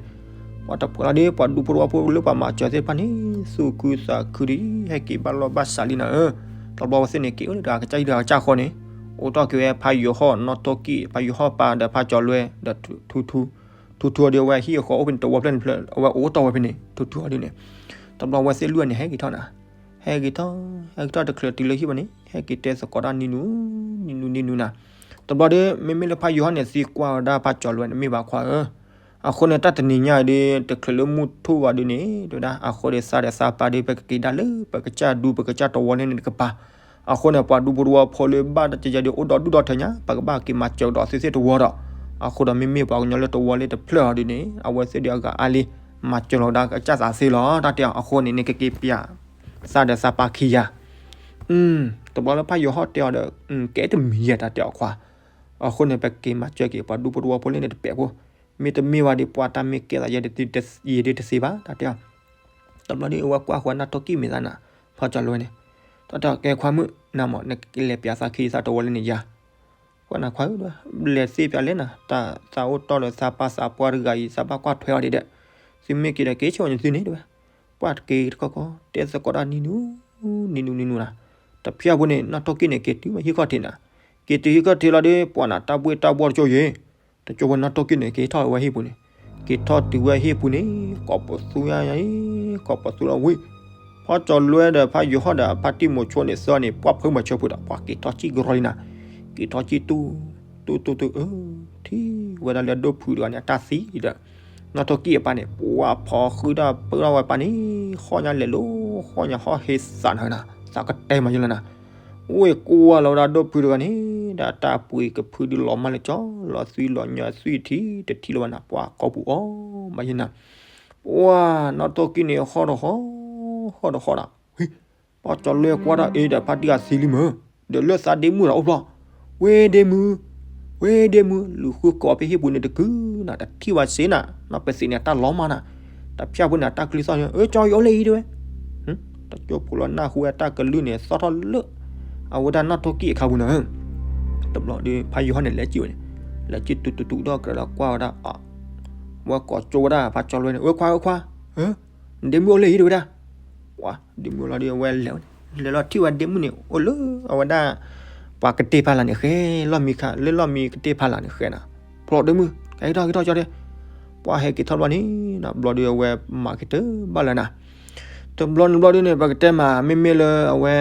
ပှၤတပှဲၤလီၤဒ် ပှၤဒူဖိတဝီဖိလၢပှၤမၤစၢၤသ့ၣ်တဖၣ်န့ၣ် သူၣ်ခုသးခုဒ် ဟဲက့ၤဘၣ်လီၢ်ဘၣ်စးလံနၤဧၢ တဘျီအဝဲသ့ၣ်န့ၣ် က့ၤအိၣ်လၢတဂၤကစၢ်ယံၤတဂၤကစၢ်ဃီန့ၣ်, အိးထီၣ်က့ၤဝဲဖးယိၤဟီၣ်နီၣ်ထိၣ်ကံၣ် ဖးယိၤဟီၣ်ပၢ်ဒီးဖးကၠီၤလွဲဒီးထူထူ, ထူထူအီၤဒီးအဝဲဟံၣ်အဃီအိၣ်ဖဲန့ၣ်တဝီဖျၢၣ်န့ၣ်ဖျၢၣ် အဝဲအိးထီၣ်ဝဲဖဲန့ၣ် ထူထူအီၤဒ်န့ၣ်, တဘျီအဝဲသ့ၣ်လွံၢ်ဂၤန့ၣ် ဟဲက့ၤထီၣ်နၤ, ဟဲက့ၤထီၣ်, ဟဲက့ၤထီၣ်တချုးတုၤလၢဟံၣ်ဘၣ်န့ၣ် ဟဲက့ၤတဲသကိးတၢ်နံၤနူၤ, နံၤနူၤနံၤနူၤနၤ, တဘျီဒီး မ့မ့ၢ်လၢဖးယိၤဟီၣ်န့ၣ် သံကွၢ်ဝဲဒၣ်ဖးကၠီၤလွဲန့ၣ် မ့ၢ်ဘၣ်ခွါဧၢ, အဃိန့ၣ် တၢ်တနံၤညါအံၤဒီး တချုးလၢမုၢ်ထူၣ်ဘၣ်ဒ်န့ၣ် တဲဝဲဒၣ် အဃိဒီးသးဒီးသးပၢ်ဒီး ပကက့ၤဒၣ်လၢ ပကစၢ်ဒူပကစၢ်တဝီလၢန့ၣ်တကပၤ, အဃိန့ၣ် ပှၤဒူဖိတဝီဖိလၢဘၣ်တၢ်ကယဲၢ်ဒီး အိၣ်ဒီဒူၣ်ဒီထၢညါ ပကဘၣ်က့ၤမၤစၢၤကဒီးသုသ့ၣ်တဝီဒီး, အဃိဒီးမ့မ့ၢ်ပှၤကညီလၢတဝီလၢတဖျၢၣ်အီၤဒ်န့ၣ် အဝဲသ့ၣ်ဒီးအဂၤအါလံ မၤစၢၤလီၤဝဲဒၣ်ကစၢ်သးသ့လီၤ တၢ်တဲအီၤ, အဃိန့ၣ် နကက့ၤပျး သးဒီးသးပၢ်ခံဂၤ တဘျီလၢဖးယိၤဟီၣ်တဲအီၤဒီး ကဲတမံၤယဲၢ် တၢ်တဲအီၤခွါ, အဃိန့ၣ် ပက့ၤမၤစၢၤက့ၤ ပှၤဒူဖိတဝီဖိလၢန့ၣ်တပဲာ်ဖိ, မ့တမ့ၢ်ဘၣ်ဒီး ပှၤတၢ်မ့ၢ်ကဲသးယဲဒ်တသ့ဘၣ် တၢ်တဲအီၤ, တဘျီဒီးအဝဲကွၢ်ဃီနီၣ်ထိၣ်ကံၣ်မ့ၢ်သးနၤ, ဖးကၠီၤလွဲန့ၣ်, တၢ်တဲအီၤ ကဲခွါမုၣ် နၤမ့ၢ် နကလဲၤပျးသးခံသးတဝီလၢန့ၣ်ယၤ, ကွၢ်နၤခွါဧၢ လဲၤသ့ပျးလဲၣ်နၤ, တၢ်သးအိၣ်တီၢ်ဒီးသးပၢ်သးပှၢ်တဂၤအံၤ သးဘၣ်ကွၢ်ထွဲအီၤဒ်ဒီး, သုမ့ၢ်က့ၤဒီးက့ၤဆၢဝဲန့ၣ်သုန့ၣ်တဲဝဲ, ပှၤတက့ၤတခီခီ တဲသကိးတၢ်နံၤနူၤ နံၤနူၤနံၤနူၤနၤ, တဖျၢၣ်ဖိန့ၣ် နီၣ်ထိၣ်ကံၣ်န့ၣ် က့ၤတုၤဝဲဟံၣ်ခီၣ်ထံးနၤ, က့ၤတုၤဟံၣ်ခီၣ်ထံးလီၤဒီး ပှၤနၤတၢ်ဘှ့ၣ်တၢ်ဘှီၣ်တကၠိယဲၢ်, တကၠိဖိနီၣ်ထိၣ်ကံၣ်န့ၣ် က့ၤထီၣ်ဝဲဟံၣ်ပူၤန့ၣ်, က့ၤထီၣ်တုၤဝဲဟံၣ်ပူၤန့ၣ် ကိးပသူယါအံၤ, ကိးပသူလီၤဝံၤ, ဖးကၠီၤလွဲဒီးဖးယိၤဟီၣ်ဒီးဖါတံၢ်မိၤဆိန့ၣ်သၢန့ၣ် ပှၢ်ဖၢမၤဆၢဖုးဒီး ပှၤက့ၤထီၣ်စံၣ်ကရီလံနၤ, က့ၤထီၣ်စံၣ်တူၢ်, တူၢ်တူၢ်တူၢ်အၢ, ထံၣ်ဝဲဒၣ်လၢဒိၣ်ဖုတဂၤန့ၣ် အတၢ်သံဒီး နီၣ်ထိၣ်ကံၣ်အပၢ်န့ၣ် ပှၢ်ဖီဃုာ်တၢ်ပၢထီၣ်ဝဲပၢ်န့ၣ်, ဃီၣ်ညါလဲၤလိၤ, ဃီၣ်ညါဟီၣ်ဟ့သးနၤနၤ, သးကတဲမၤယလၢနၤ, အိၣ်ကွၢ်လီၤဝဲဒၣ်ဒိၣ်ဖုတဂၤန့ၣ်, ဒီးတၢ်ပှ့ၤကဖုဒုးလီၤမၢ်လၢကၠီ, လီၤသွံၣ်လီၤညါသွံၣ်ထံတထံလၢၤဘၣ်နၤ, ပှၢ်ကိာ်ပူၤအီၤမၤယနၤ, ပှၢ်နီၣ်ထိၣ်ကံၣ်န့ၣ် ဟီၣ်တဟီၣ်, ဟီၣ်တဟီၣ်နၤ, ပှၢ်ကၠီၤလွဲကွၢ်တၢ်အ့ဒီးဖါတံၢ်ဂၤသံလံမၢ်, ဒီးလၢသးဒ့မုၣ်ဒီးအိၣ်ဖျီ, ဝဲဒ့မုၣ်, ဝဲဒ့မုၣ်, လူၤဃုကိးဖဲဟံၣ်ပူၤန့ၣ်တကုၤနၤ, တထံၣ်ဝဲစ့နၤ, နီၢ်ပသံးန့ၣ် တၢ်လီၤမၢ်နၤ, တဖၠၣ်ဖိန့ၣ် တၢ်ကလုၢ်သီၣ်န့ၣ်, အၢ ကၠီ ယအိၣ်လၢအံၤတဲဝဲ, တကၠိဖိလီၤနၢ်ဟူဝဲတၢ်ကလုၢ်န့ၣ် သီၣ်ထီၣ်လၢ အဝဲဒၣ်နီၣ်ထိၣ်ကံၣ်အခါပူၤနၤ, တဘျီဒီး ဖါယိၤဟီၣ်န့ၣ် လဲၤစံၣ်ဝဲန့ၣ်, လဲၤစံၣ်တူၤတူၤတူၤဒီးကြၢးဒီးကွၢ်ဝဲဒၣ်, ဝဲကိးကၠိဝဲဒၣ်ဖါကၠီၤလွဲန့ၣ်, အၢ ခွါ အၢ ခွါ, ဒ့မုၣ်အိၣ်လၢအံၤတဲဝဲဒၣ်, ပှၢ်ဒ့မုၣ်လီၤဒီး အဝဲလဲၤဝဲန့ၣ်, လဲၤလီၤထံၣ်ဝဲဒ့မုၣ်န့ၣ် အိၣ်လၢအဝဲဒၣ် ပှၤကတ့ၢ်ဖးလၢ်န့ၣ် ဃဲလီၢ်မံခါ, လၢလီၢ်မံကတ့ၢ်ဖးလၢ်န့ၣ်ဃဲနၤ, ဖျိးဒ့မုၣ်, ကဟဲက့ၤထီၣ်က့ၤထီၣ်ကၠီတဲ, ပှၢ်ဟဲက့ၤထီၣ်ဘျီန့ၣ်, ဘျီဒီးအဝဲမၤက့ၤတဘၣ်လၢၤနၤ, တဘျီန့ၣ်ဘျီဒုန့ၣ် ပကတဲမး မ့မ့ၢ်လၢအဝဲ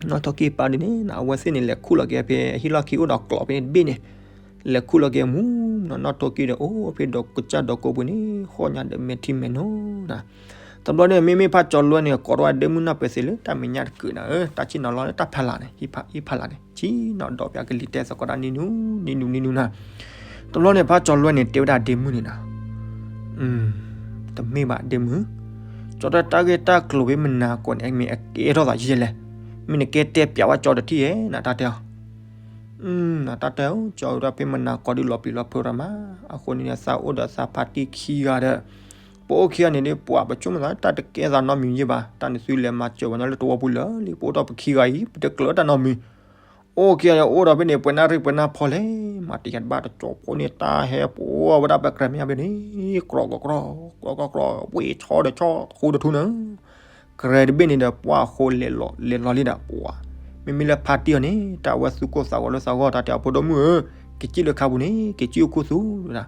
နီၣ်ထိၣ်ကံၣ်ပၢ်ဒုန့ၣ် အဝဲသ့ၣ်န့ၣ် လဲၤခူၣ်လီၤက့ၤဖဲအဟံၣ်လီၢ်ခံအိၣ်ဒီးကျိးဖဲန့ၣ်တဘ့ၣ်န့ၣ်, လဲၤခူၣ်လီၤက့ၤမူနီၣ်, နီၣ်ထိၣ်ကံၣ်ဒီး အိၣ်ဖဲဒီးကစၢ်ဒီးကိးပူၤန့ၣ် ဃီၣ်ညါဒီးမဲာ်ထံမဲာ်နိနၤ, တဘျီန့ၣ် မ့မ့ၢ်ဖါကၠီၤလွဲန့ၣ် ကိးထီၣ်ဝဲဒ့မုၣ်နီၢ်ပသ့လၢတၢ်မဲာ်ညါတကုာ်နၤ, အၢ တၢ်ဆ့ၣ်နီၤလီၤလၢတၢ်ဖးလၢ်န့ၣ်, ဟံၣ်ဖးလၢ်န့ၣ် ဆ့ၣ်နီၤဒီးပျးကလံၤတဲသကိးတၢ်နံၤနူၤနံၤနူၤနၤ, တဘျီန့ၣ် ဖါကၠီၤလွဲန့ၣ် တဲဝဲဒၣ်ဒ့မုၣ်န့ၣ်နၤ တမ့ၢ်ဘၣ်ဒ့မုၣ်, ကၠီတဲတၢ်ဂ့ၢ်တၢ်ကျိၤဖဲမနၤကိးန့ၣ် မ့ၢ်အကဲထီၣ်သးယဲလဲၣ်, မ့ၢ်နကဲတဲပျးဝဲကၠီတထံၣ်ဧဲနၤ တၢ်တဲအီၤ, တၢ်တဲအီၤ ကၠီဝဲဒၣ်ဖဲမနၤကိးဒုးလီၤပျံၤလီၤဖုးရၤမး, အဃိန့ၣ် သးအိၣ်ဒီးသးဖါတံၢ်ခံဂၤဒီး ပအိၣ်ခံဂၤန့ၣ်ဒီး ပှၤပဆိကမိၣ်သး တၢ်တကဲသးနီတမံၤယဲဘၣ်, တၢ်န့ၣ်သုလဲၤမၤစၢၤပှၤညီလၢတဝီပူၤလၢာ်လံ, ပအိၣ်ထီၣ်ပခံဂၤအံၤ ပတကြၢးတၢ်နီတမံၤ အိၣ်ခံဂၤန့ၣ် အိၣ်ဒီးဖဲန့ၣ် ပှဲၤနၢ်ရံၣ်ပှဲၤနၢ်ဖီလဲၣ်, မၤတယၤတဘၣ် တကၠိဖိန့ၣ် တၢ်ဟဲပှဲၤဝဲဒၣ်ပကြဲးမ့ၢ်ဘၣ်န့ၣ် ကြီကြီကြီ ဝ့ၢ်ဆီဒီးဆီ ဃူတထူန့ၣ်, ကြဲးတဘ့ၣ်န့ၣ်ဒီး ပှၤဃိလဲၤလီၤလဲၤလီၤလံဒီး ပှၤ မ့မ့ၢ်လၢဖါတံၢ်အီၤန့ၣ် တၢ်ဝဲသူၣ်ကိၢ်သးဂီၤလၢသးဂီၢ် တၢ်တဲအီၤ ဖိဒိၣ်မုၣ်ဧၢ, ကစံၣ်လၢခါပူၤန့ၣ် ကစံၣ်အိၣ်ခူသူၣ်ဒီး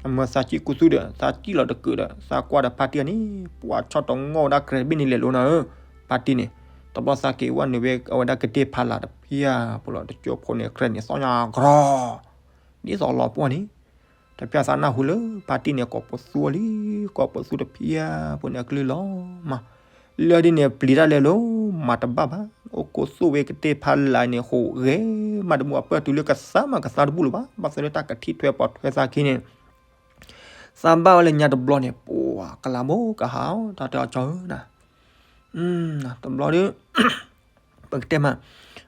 အမၢသးစံၣ်ခူသူၣ်ဒီး သးစံၣ်လီၤတကုာ်ဒီး သးကွၢ်ဒီးဖါတံၢ်အီၤန့ၣ် ပှၤဆီတငီၢ်ဝဲဒၣ် ကြဲးတဘ့ၣ်န့ၣ်လဲၤလိၤနၤဧၢ, ဖါတံၢ်န့ၣ် တဘျီသးက့ၤဝဲနုာ်ဝဲအဝဲဒၣ်ကတ့ၢ်ဖးလၢ်တဖၠၣ်ဖိလီၤ တကၠိဖိန့ၣ် ကြဲးန့ၣ်သီၣ်ညါကြီ ဒ်သိးလီၤပှီၢ်န့ၣ် တဖၠၣ်သးနၢ်ဟူလၢ ဖါတံၢ်န့ၣ် ကိးပသူအီၤလံ, ကိးပသူတဖၠၣ်ဖိန့ၣ် အကလုၢ်လီၤမး, လၢဒ်န့ၣ် ပျံၤတၢ်လဲၤလိၤ မၤတဘၣ်ဘၣ်, အိၣ်ကိးသူၣ်ဝဲကတ့ၢ်ဖးလၢ်န့ၣ် ဟူးဂဲၤမးတမူ အပၢၢ်တုၤလၢကသါမးကသါတဘူၣ်လၢၤဘၣ်, ဘၣ်ဆၣ်လၢတၢ်ကထံၣ်ထွဲပိာ်ထွဲသးခံန့ၣ် သးဘၣ်ဝဲလၢညါတဘျီန့ၣ် ပှၤကလၤဘိကဟးအီၤ တၢ်တဲအီၤကၠီဧၢနၤ တဘျီဒီး ပကတဲမး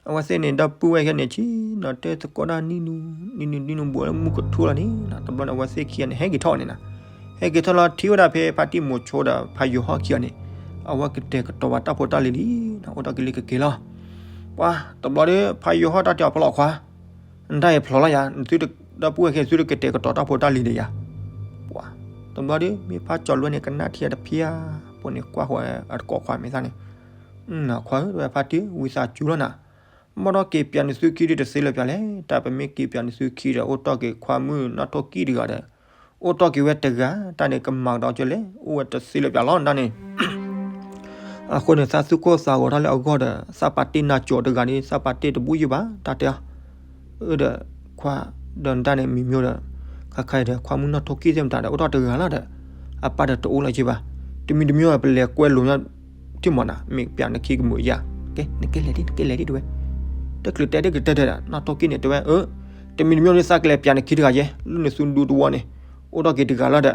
အဝဲသ့ၣ်န့ၣ် ဒီပုၢ်ဝဲၢ်ခံဂၤန့ၣ် ဆ့ၣ်နီၤတဲသကိးတၢ်နံၤနူၤ နံၤနူၤနံၤနူၤ ဘူးလၢမုၢ်ကထူလီၤန့ၣ် တဘျီန့ၣ် အဝဲသ့ၣ်ခံဂၤန့ၣ် ဟဲက့ၤထီၣ်န့ၣ်နၤ, ဟဲက့ၤထီၣ်လီၤထံၣ်ဝဲဒၣ်ဖဲဖါတံၢ်မိၤဆိဒီးဖါယိၤဟီၣ်ခံဂၤန့ၣ် အဝဲကတဲာ်ကတီၤဘၣ်တၢ်ဖိတၢ်လံၤလံ, အိၣ်တၢ်ကလံၤကက့ၤလီၤ. ပှၤတဘျီဒီး ဖါယိၤဟီၣ်တၢ်တဲအီၤဖျိးခွါ, နတၢ်အံၤဖျိးလီၤယၤ, ဒီပုၢ်ဝဲၢ်ခံဂၤ သုတကတဲာ်ကတီၤတၢ်ဖိတၢ်လံၤဒီးယၤ. ပှၤတဘျီဒီး မ့ၢ်ဖါကၠီၤလွဲန့ၣ် ကနၣ်ထံအတဖၠၣ်, ပှၤန့ၣ်ကွၢ်ဃီအတကိးခွါမ့ၢ်သၣ်န့ၣ်, ခွါဧၢ ဝဲဖါတံၢ် ဝံသးစူၤလီၤနၤ, ဘၣ်ဒီးက့ၤပၠးနသုခံဒုးတသ့လၢၤပၠးလဲၣ်, တၢ်ပမ့ၢ်က့ၤပၠးနသုခံဒီး အိၣ်တီၢ်က့ၤခွါမုၣ်နီၣ်ထိၣ်ကံၣ်တဂၤဒီး အိၣ်တီၢ်က့ၤဝဲတဂၤ တၢ်န့ၣ်ကမၤကဒီးကၠိလဲၣ်, အိၣ်ဝဲတသ့လၢၤပၠးလီၤ တၢ်န့ၣ် အဃိန့ၣ် သးသူၣ်ကိၢ်သးဂီၤထီၣ်လၢအဂီၢ်ဒီး သးပာ်တ့ၢ်နၤကၠိတဂၤန့ၣ် သးပာ်တ့ၢ်တဘူၣ်ယုၢ်ဘၣ် တၢ်တဲအီၤ, အၢဒီး ခွါ ဒီးတၢ်န့ၣ်မံၤမျိၣ်ဒီး ခါခါအံၤဒီး ခွါမုၣ်နီၣ်ထိၣ်ကံၣ်သ့ၣ်မတၤဒီး အိၣ်ထီၣ်တဂၤလီၤဒီး အပၢ်ဒီးတအိၣ်လၢၤက့ဘၣ်, တမံၤတမံၤပလဲၤကွဲလိာ်ညီ ထံၣ်မးနၤ မ့ၢ်ပၠးနခံကမုာ်ယၤ, ကဲ နကလဲၤဒ် နကလဲၤဒ်တဲဝဲ, တချုးတဲဒ်ကတဲတဲဒီး နီၣ်ထိၣ်ကံၣ်န့ၣ်တဲဝဲ အၢ တမံၤတမံၤန့ၣ် သးကလဲၤပၠးနခံတဂၤယဲ လၢနသုဒူတဝီန့ၣ် အိၣ်ထီၣ်က့ၤတဂၤလီၤဒီး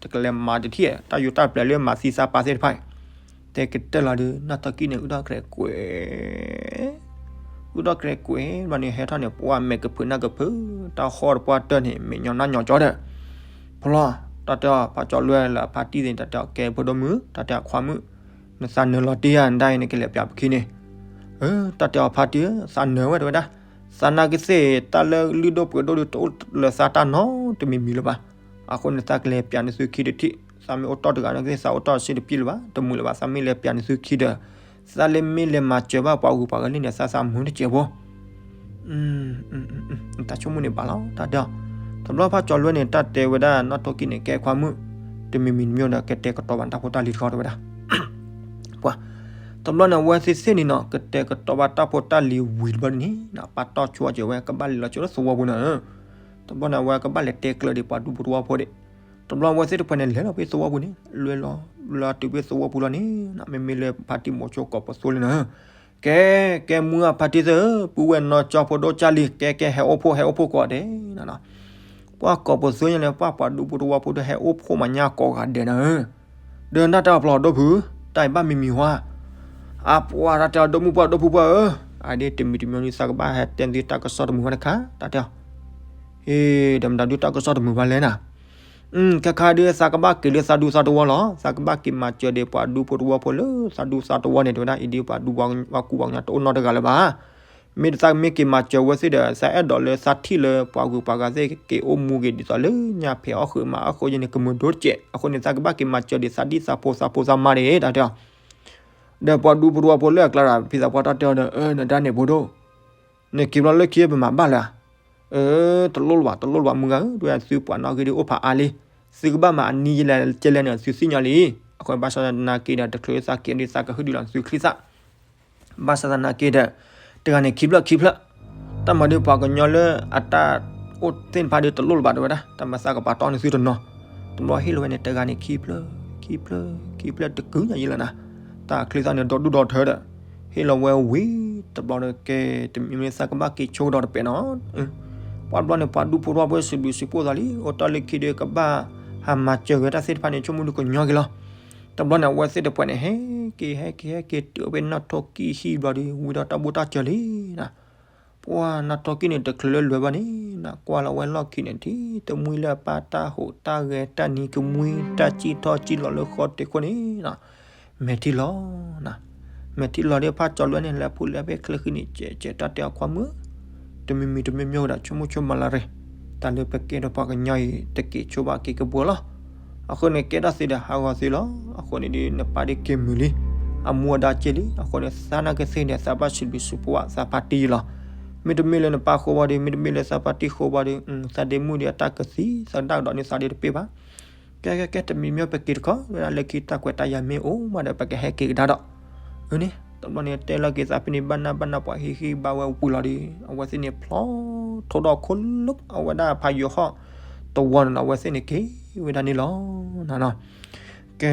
တကလဲၤမၤတထံၣ် တၢ်ယူးတၢ်ပျဲၤလၢမၤသံသးပာ်သ့ၣ်တဖၣ်အံၤ, တဲကတၢၢ်လီၤဒီး နီၣ်ထိၣ်ကံၣ်န့ၣ် အုၣ်ထီၣ်ကြဲးကွဲး အုၣ်ထီၣ်ကြဲးကွဲးဘျီန့ၣ် ဟဲထီၣ်န့ၣ် ပှၤမဲာ်ကဖုးနၢ်ကဖုး တၢ်ဃီတပှၢ်တၢၢ်န့ၣ် မဲာ်ညီနၢ်ညီကၠီဒီး ဖျီ တၢ်တဲအီၤ ဖးကၠီလွဲလၢအဖါတံၢ်သ့ၣ် တၢ်တဲအီၤ ကဲဖိဒိၣ်မုၣ် တၢ်တဲအီၤခွါမုၣ် နသးနၢၤလီၤတံၢ်ဧါ နဒၣ်အံၤ နကလဲၤပၠးပခံန့ၣ်, အၢ တၢ်တဲအီၤဖါတံၢ်ဧၢ သးနၢၤဝဲတဲဝဲဒၣ်, သးနာ်က့သ့ၣ် တၢ်လၢလုၢ်ဒိၣ်ပှ့ၤဒိၣ်ဒုး တအိၣ်လၢသးတၢ်နီတမံၤမံၤလၢၤဘၣ်, အဃိန့ၣ် သးကလဲၤပၠးနသုခံတထံၣ်, သးမ့ၢ်အိၣ်တီၢ်တဂၤနာ်က့သ့ၣ် သးအိၣ်တီၢ်စ့တပျံၤလၢၤဘၣ် တမုာ်လၢၤဘၣ် သးမ့ၢ်လဲၤပၠးနသုခံဒီး သးလၢမ့ၢ်လဲၤမၤစၢၤဘၣ်ပှၤဂုၤပှၤဂၤလံန့ၣ် သးသးမုာ်တစဲးဖိ တၢ်ဆိကမိၣ်န့ၣ်ဘၣ်လီၤ တၢ်တဲအီၤ, တဘျီဖးကၠီလွဲန့ၣ် တၢ်တဲဝဲဒၣ်နီၣ်ထိၣ်ကံၣ်န့ၣ် ကဲခွါမုၣ်, တမံၤမံၤတမံၤဒီး ကတဲာ်ကတီၤဘၣ်တၢ်ဖိတၢ်လံၤတခီတဲဝဲဒၣ်, ပှၤ, တဘျီန့ၣ် အဝဲသ့ၣ်သ့ၣ်န့ၣ်နီၤ ကတဲာ်ကတီၤဘၣ်တၢ်ဖိတၢ်လံၤဝံၤတဘျီန့ၣ် ပာ်တီၢ်ဆိကၠီဝဲ ကဘၣ်လဲၤလီၤကၠိလၢသဝီပူၤန့ၣ်, တဘျီန့ၣ် အဝဲကဘၣ်လဲၤတဲကျၢၤဒံးပှၤဒူဖိသဝီဖိဒံး, တဘျီအဝဲသ့ၣ်တဖၣ်န့ၣ် လဲၤလီၤဖဲသဝီပူၤန့ၣ် လဲၤလီၤ လဲၤတုၤဖဲသဝီပူၤလီၤန့ၣ် မ့မ့ၢ်လၢဖါတံၢ်မိၤဆိကိးပသူလံနီၤ ကဲ ကဲမုၢ်ဂၢ်ဖါတံၢ်သ့ၣ်ဧၢ ပုၢ်ဝဲၢ်နီၢ်ကၠီဖိဒိၣ်ကၢ်လံ ကဲ ကဲ ဟဲအိၣ်ဖှိၣ် ဟဲအိၣ်ဖှိၣ်ကိးဂၤဒဲးနီၤ, ပှၤကိးပသူညါန့ၣ် ပှၤပှၤဒူဖိသဝီဖိဒီး ဟဲအိၣ်ဖှိၣ်မးညါကိးဂၤဒဲးနီၤဧၢ, ဒီးနတၢ်ပျီၢ်ဒိၣ်ဖုး တၢ်အံၤဘၣ်မံၤမံၤဟါ, အပှၤတၢ်တဲအီၤဒိၣ်မုၢ်ပှၢ်ဒိၣ်ဖုပှၢ်ဧၢ, အဒ့တမံၤတမံၤန့ၣ် သးကဘၣ်ဟဲတဲသုတၢ်ကစီၣ်တမုာ်ဘၣ်တခါ တၢ်တဲအီၤ, ဟ့ၣ် ဒီးမတၤဒုးတၢ်ကစီၣ်တမုာ်ဘၣ်လဲၣ်နၤ ခဲခါဒုး သးကဘၣ်က့ၤလၢသးဒူသးသဝီလီၤ. သးကဘၣ်က့ၤမၤစၢၤဒံးပှၤဒူဖိသဝီဖိလၢသးဒူသးသဝီန့ၣ် တဲဝဲဒၣ်အံၤဒ်ပှၤဒူပှၤကူပှၤကညီတအိၣ်နီတဂၤလၢၤဘၣ်. မ့ၢ်သးမ့ၢ်က့ၤမၤစၢၤဝဲသ့ၣ်ဒီး သးအဲၣ်ဒိးလၢသးထံၣ်လၢပှၤဂုၤပှၤဂၤသ့ၣ်က့ၤအိၣ်မူက့ၤဒ်သိးလၢညါဖဲအီၣ်ဃုာ်မၤအီၣ်ဃုာ်ယဲန့ၣ် ကမုာ်ဒိၣ်တစဲး. အဃိန့ၣ် သးကဘၣ်က့ၤမၤစၢၤဒံးသးဒံသးဖိသးဖိသးမါန့ၣ် တၢ်တဲအီၤ ဒီးပှၤဒူဖိသဝီဖိလၢအကျါဒီး ဖံသးပှၢ်တၢ်တဲအီၤဒီး အၢ နဒၣ်န့ၣ်ဖိဒိၣ် နက့ၤဘျီလၢခံပမၤဘၣ်လၢၤဧါ. အၢ တလိၣ်လၢၤဘၣ် တလိၣ်လၢၤဘၣ် မုၢ်ဂၤဧၢ တဲဝဲဒၣ် သုပှၤနီၣ်ဂံၢ်ဒ်အိၣ်ဖးအါလံ. သုကဘၣ်မၤအနံၤယလဲၣ်ကဲလဲၣ်န့ၣ် သုသ့ၣ်ညါလံ. အဃိဘၣ်ဆၣ်သနာ်က့ဒီး တချုးလၢသးက့ၤဒ်သးကဟုၣ်ဒုးလီၤသုချံသၣ် ဘၣ်ဆၣ်သနာ်က့ဒီး တဂၤန့ၣ်ခံဖျၢၣ်ခံဖျၢၣ် တၢ်မၤဒ်ပှၤကညီလၢအတၢ်အိၣ်သ့ၣ်တဖၣ်ဒ်တလိၣ်လၢၤဘၣ်တဲဝဲဒၣ် တၢ်မၤသးကပာ်တီၢ်န့ၢ်သုတနီၤ. တဘျီဟ့ၣ်လီၤဝဲန့ၣ် တဂၤန့ၣ်ခံဖျၢၣ် ခံဖျၢၣ် ခံဖျၢၣ်တကုညါယံလီၤနၤ. တၢ်ချံသၣ်န့ၣ် ဒီဒူၣ်ဒီထၢဒီး ဟ့ၣ်လီၤဝဲဝံၤ တဘျီဒီးကဲ တမံၤမ့ၢ်သးကဘၣ်က့ၤဆိကဒီးတပဲာ်နီၤ. ပှၤတဘျီန့ၣ် ပှၤဒူဖိသဝီဖိစံးဘျုးစံးဖှိၣ်သးလံ အိၣ်တ့ၢ်လၢခံဒီး ကဘၣ်ဟးမၤစၢၤဂ့ၤတၢ်သ့ၣ်တဖၣ်န့ၣ် ဆိကမိၣ်ဒုးကညီက့ၤလီၤ. တဘျီန့ၣ် အဝဲသ့ၣ်တဖၣ်န့ၣ် ဟဲက့ၤ ဟဲက့ၤ ဟဲက့ၤတုၤဖဲနီၣ်ထိၣ်ကံၣ်ဟံၣ်ဘျီဒီး ဝံၤဒီးတၢ်ဘူၣ်တၢ်စၢၤလံနၤ. ပှၤနီၣ်ထိၣ်ကံၣ်န့ၣ် တချုးလၢလွဲၤဘၣ်န့ၣ်နၤ ကွၢ်လီၤဝဲလီၢ်ခံန့ၣ် ထံၣ်တမှံလၢအပၢ်တၢ်ဟူးတၢ်ဂဲၤတၢ်နံၤကမှံ တၢ်စံၣ်ထီၣ်စံၣ်လီၤလၢဃီတ့ၢ်ခိၣ်န့ၣ်နၤ မဲာ်ထံလီၤနၤ. မဲာ်ထံလီၤဒီးဖးကၠီလွဲန့ၣ် လဲၤဖူးလဲၤဖဲချၢဃံန့ၣ် ကဲကဲတၢ်တဲအီၤခွါမုၣ် တမံၤမံၤတမံၤမံၤဝဲဒၣ် ဆိကမိၣ်ဆိကမးလၢ်ရ့ၣ် တၢ်လၢပကဲထီၣ်ပှၤကညီအံၤ တက့ၤဆိဘၣ်က့ၤကဘှီလီၤ. အဃိန့ၣ် ကဲထီၣ်သ့ဒီးဟးဂီၤသ့လီၤ. အဃိန့ၣ်ဒီး နပၢ်ဒ်က့ၤမုာ်လံ အမူအဒါက့ၤလံ. အဃိန့ၣ် သးနာ်က့သ့ၣ်န့ၣ် သးဘၣ်စံးဘျုးစံးဖှိၣ်သးဖါတံၢ်လီၤ. မ့တမ့ၢ်လၢနပၢ်ဃိဘၣ်ဒီး မ့တမ့ၢ်လၢသးဖါတံၢ်ဃိဘၣ်ဒီး သးဒ့မုၣ်ဒီးအတၢ်ကသံ သးဒၣ်ကဒီးန့ၣ်သးဒ့တပ့ၢ်ဘၣ်. ကဲကဲကဲ တမံၤမံၤပက့ၤတခီ ဝဲဒၣ်လၢခံတၢ်ကွဲးတၢ်ယာ်မ့ၢ်အိၣ်မးဒီး ပကဟဲက့ၤကဒါဒီး အၢန့ၣ် တဘျီန့ၣ် တဲလီၤက့ၤသးဖဲန့ၣ် ဘၣ်နၢ်ဘၣ်နၢ်ပှၤဟ့ၣ်ဟ့ၣ်ဘါဝဲဝံၤလီၤဒီး အဝဲသ့ၣ်န့ၣ်ဖျီ ထိၣ်ဒီၣ်ခိၣ်လိာ် အဝဲဒၣ်ဖးယိၤဟီၣ်တဝီန့ၣ်ဒီး အဝဲသ့ၣ်န့ၣ်က့ၤဝဲဒၣ်န့ၣ်လီၤနၤနီၤ. ကဲ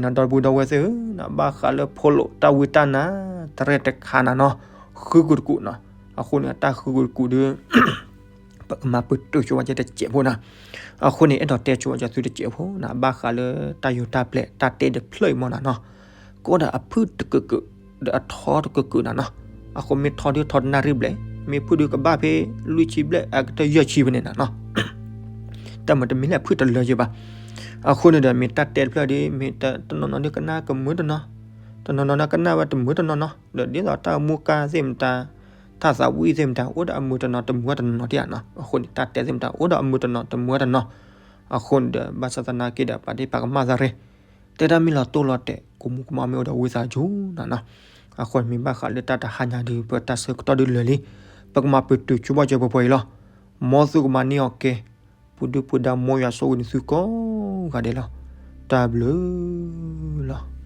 နဒီပုၢ်ဒီဝဲၢ်သ့ၣ်ဧၢ နဘၣ်ဃးလၢဖိလိာ်တၢ်ဝံတၢ်နါ တရဲၣ်တခါနၤနီၤ ဃုကွံာ်တကူာ်နီၤ. အဃိန့ၣ် အတၢ်ဃုကွံာ်တကူာ်ဒီး ပကမၤပတုာ်ဆိဝဲကဲတစဲးဖိနၤ. အဃိန့ၣ် အဲၣ်ဒိးတဲဆိဝဲကဲသုတစဲးဖိနၤ ဘၣ်ဃးလၢတၢ်ယိၤတၢ်ပျဲၢ်တၢ်တဲတဖျၢၣ်အံၤမ့ၢ်နၤနီၤ ကအိၣ်ဒီးအဖုၣ်တကုာ်ကုာ် ဒီးအထီတကုာ်ကုာ်နၤနီၤ. အဃိမ့ၢ်ထီဒုးထီတနၣ်ရံၣ်ဘျဲၣ် မ့ၢ်ဖုၣ်ဒုးကဘၣ်ဖဲလွံၢ်ဆံဘျဲၣ် အကတၢၢ်ယဲၢ်ဆံဖဲန့ၣ်နၤနီၤ. တၢ်မၤတမံၤလၢအဖုၣ်တလၢယဲၢ်ဘၣ်. အဃိန့ၣ်ဒီး မ့ၢ်တၢ်တဲတဖျၢၣ်ဒီး မ့ၢ်တနီၤနီၤဒုးကနၣ်ကမုာ်တနီၤ, တနီၤနီၤကနၣ်ဝဲတမုာ်တနီၤနီၤ, ဒီးဒ်သိးတၢ်မူကါသ့ၣ်မတၤ တၢ်သးဝံၣ်သ့ၣ်မတၤ အိၣ်ဒီးအမုာ်တနီၤတမုာ်တနီၤနီၤတယၤနီၤ. အဃိန့ၣ် တၢ်တဲသ့ၣ်မတၤ အိၣ်ဒီးအမုာ်တနီၤတမုာ်တနီၤ. အဃိန့ၣ်ဒီး ဘၣ်ဆၣ်သနာ်က့ဒီး ပာ်ဒ့ၣ်ပာ်ကမၣ်သးရ့ၣ် တဲတၢ်မ့ၢ်လီၤတိၢ်လီၤတဲာ် ကိးမူးကမီၤမ့ၢ်အိၣ်ဒီးဝံသးစူၤနၤနီၤ. အဃိန့ၣ်မ့ၢ်ဘၣ်ဃးလၢတၢ်တဟါညါဒီး ပတၢ်ဆၢကတီၢ်ဒုးလၢာ်လံ, ပကမၤပတုာ်ဆိဘၣ်စၢၤပှဲၤပှဲၤအံၤလီၤ. မ်သုကမၤန့ၢ်အီၤကဲ, ပူၤဒုၣ်ပူၤဒါမ်ယွၤဆိၣ်ဂ့ၤန့ၢ်သုကိးဂၤဒဲးလီၤ. တၢ်ဘျုးလီၤ.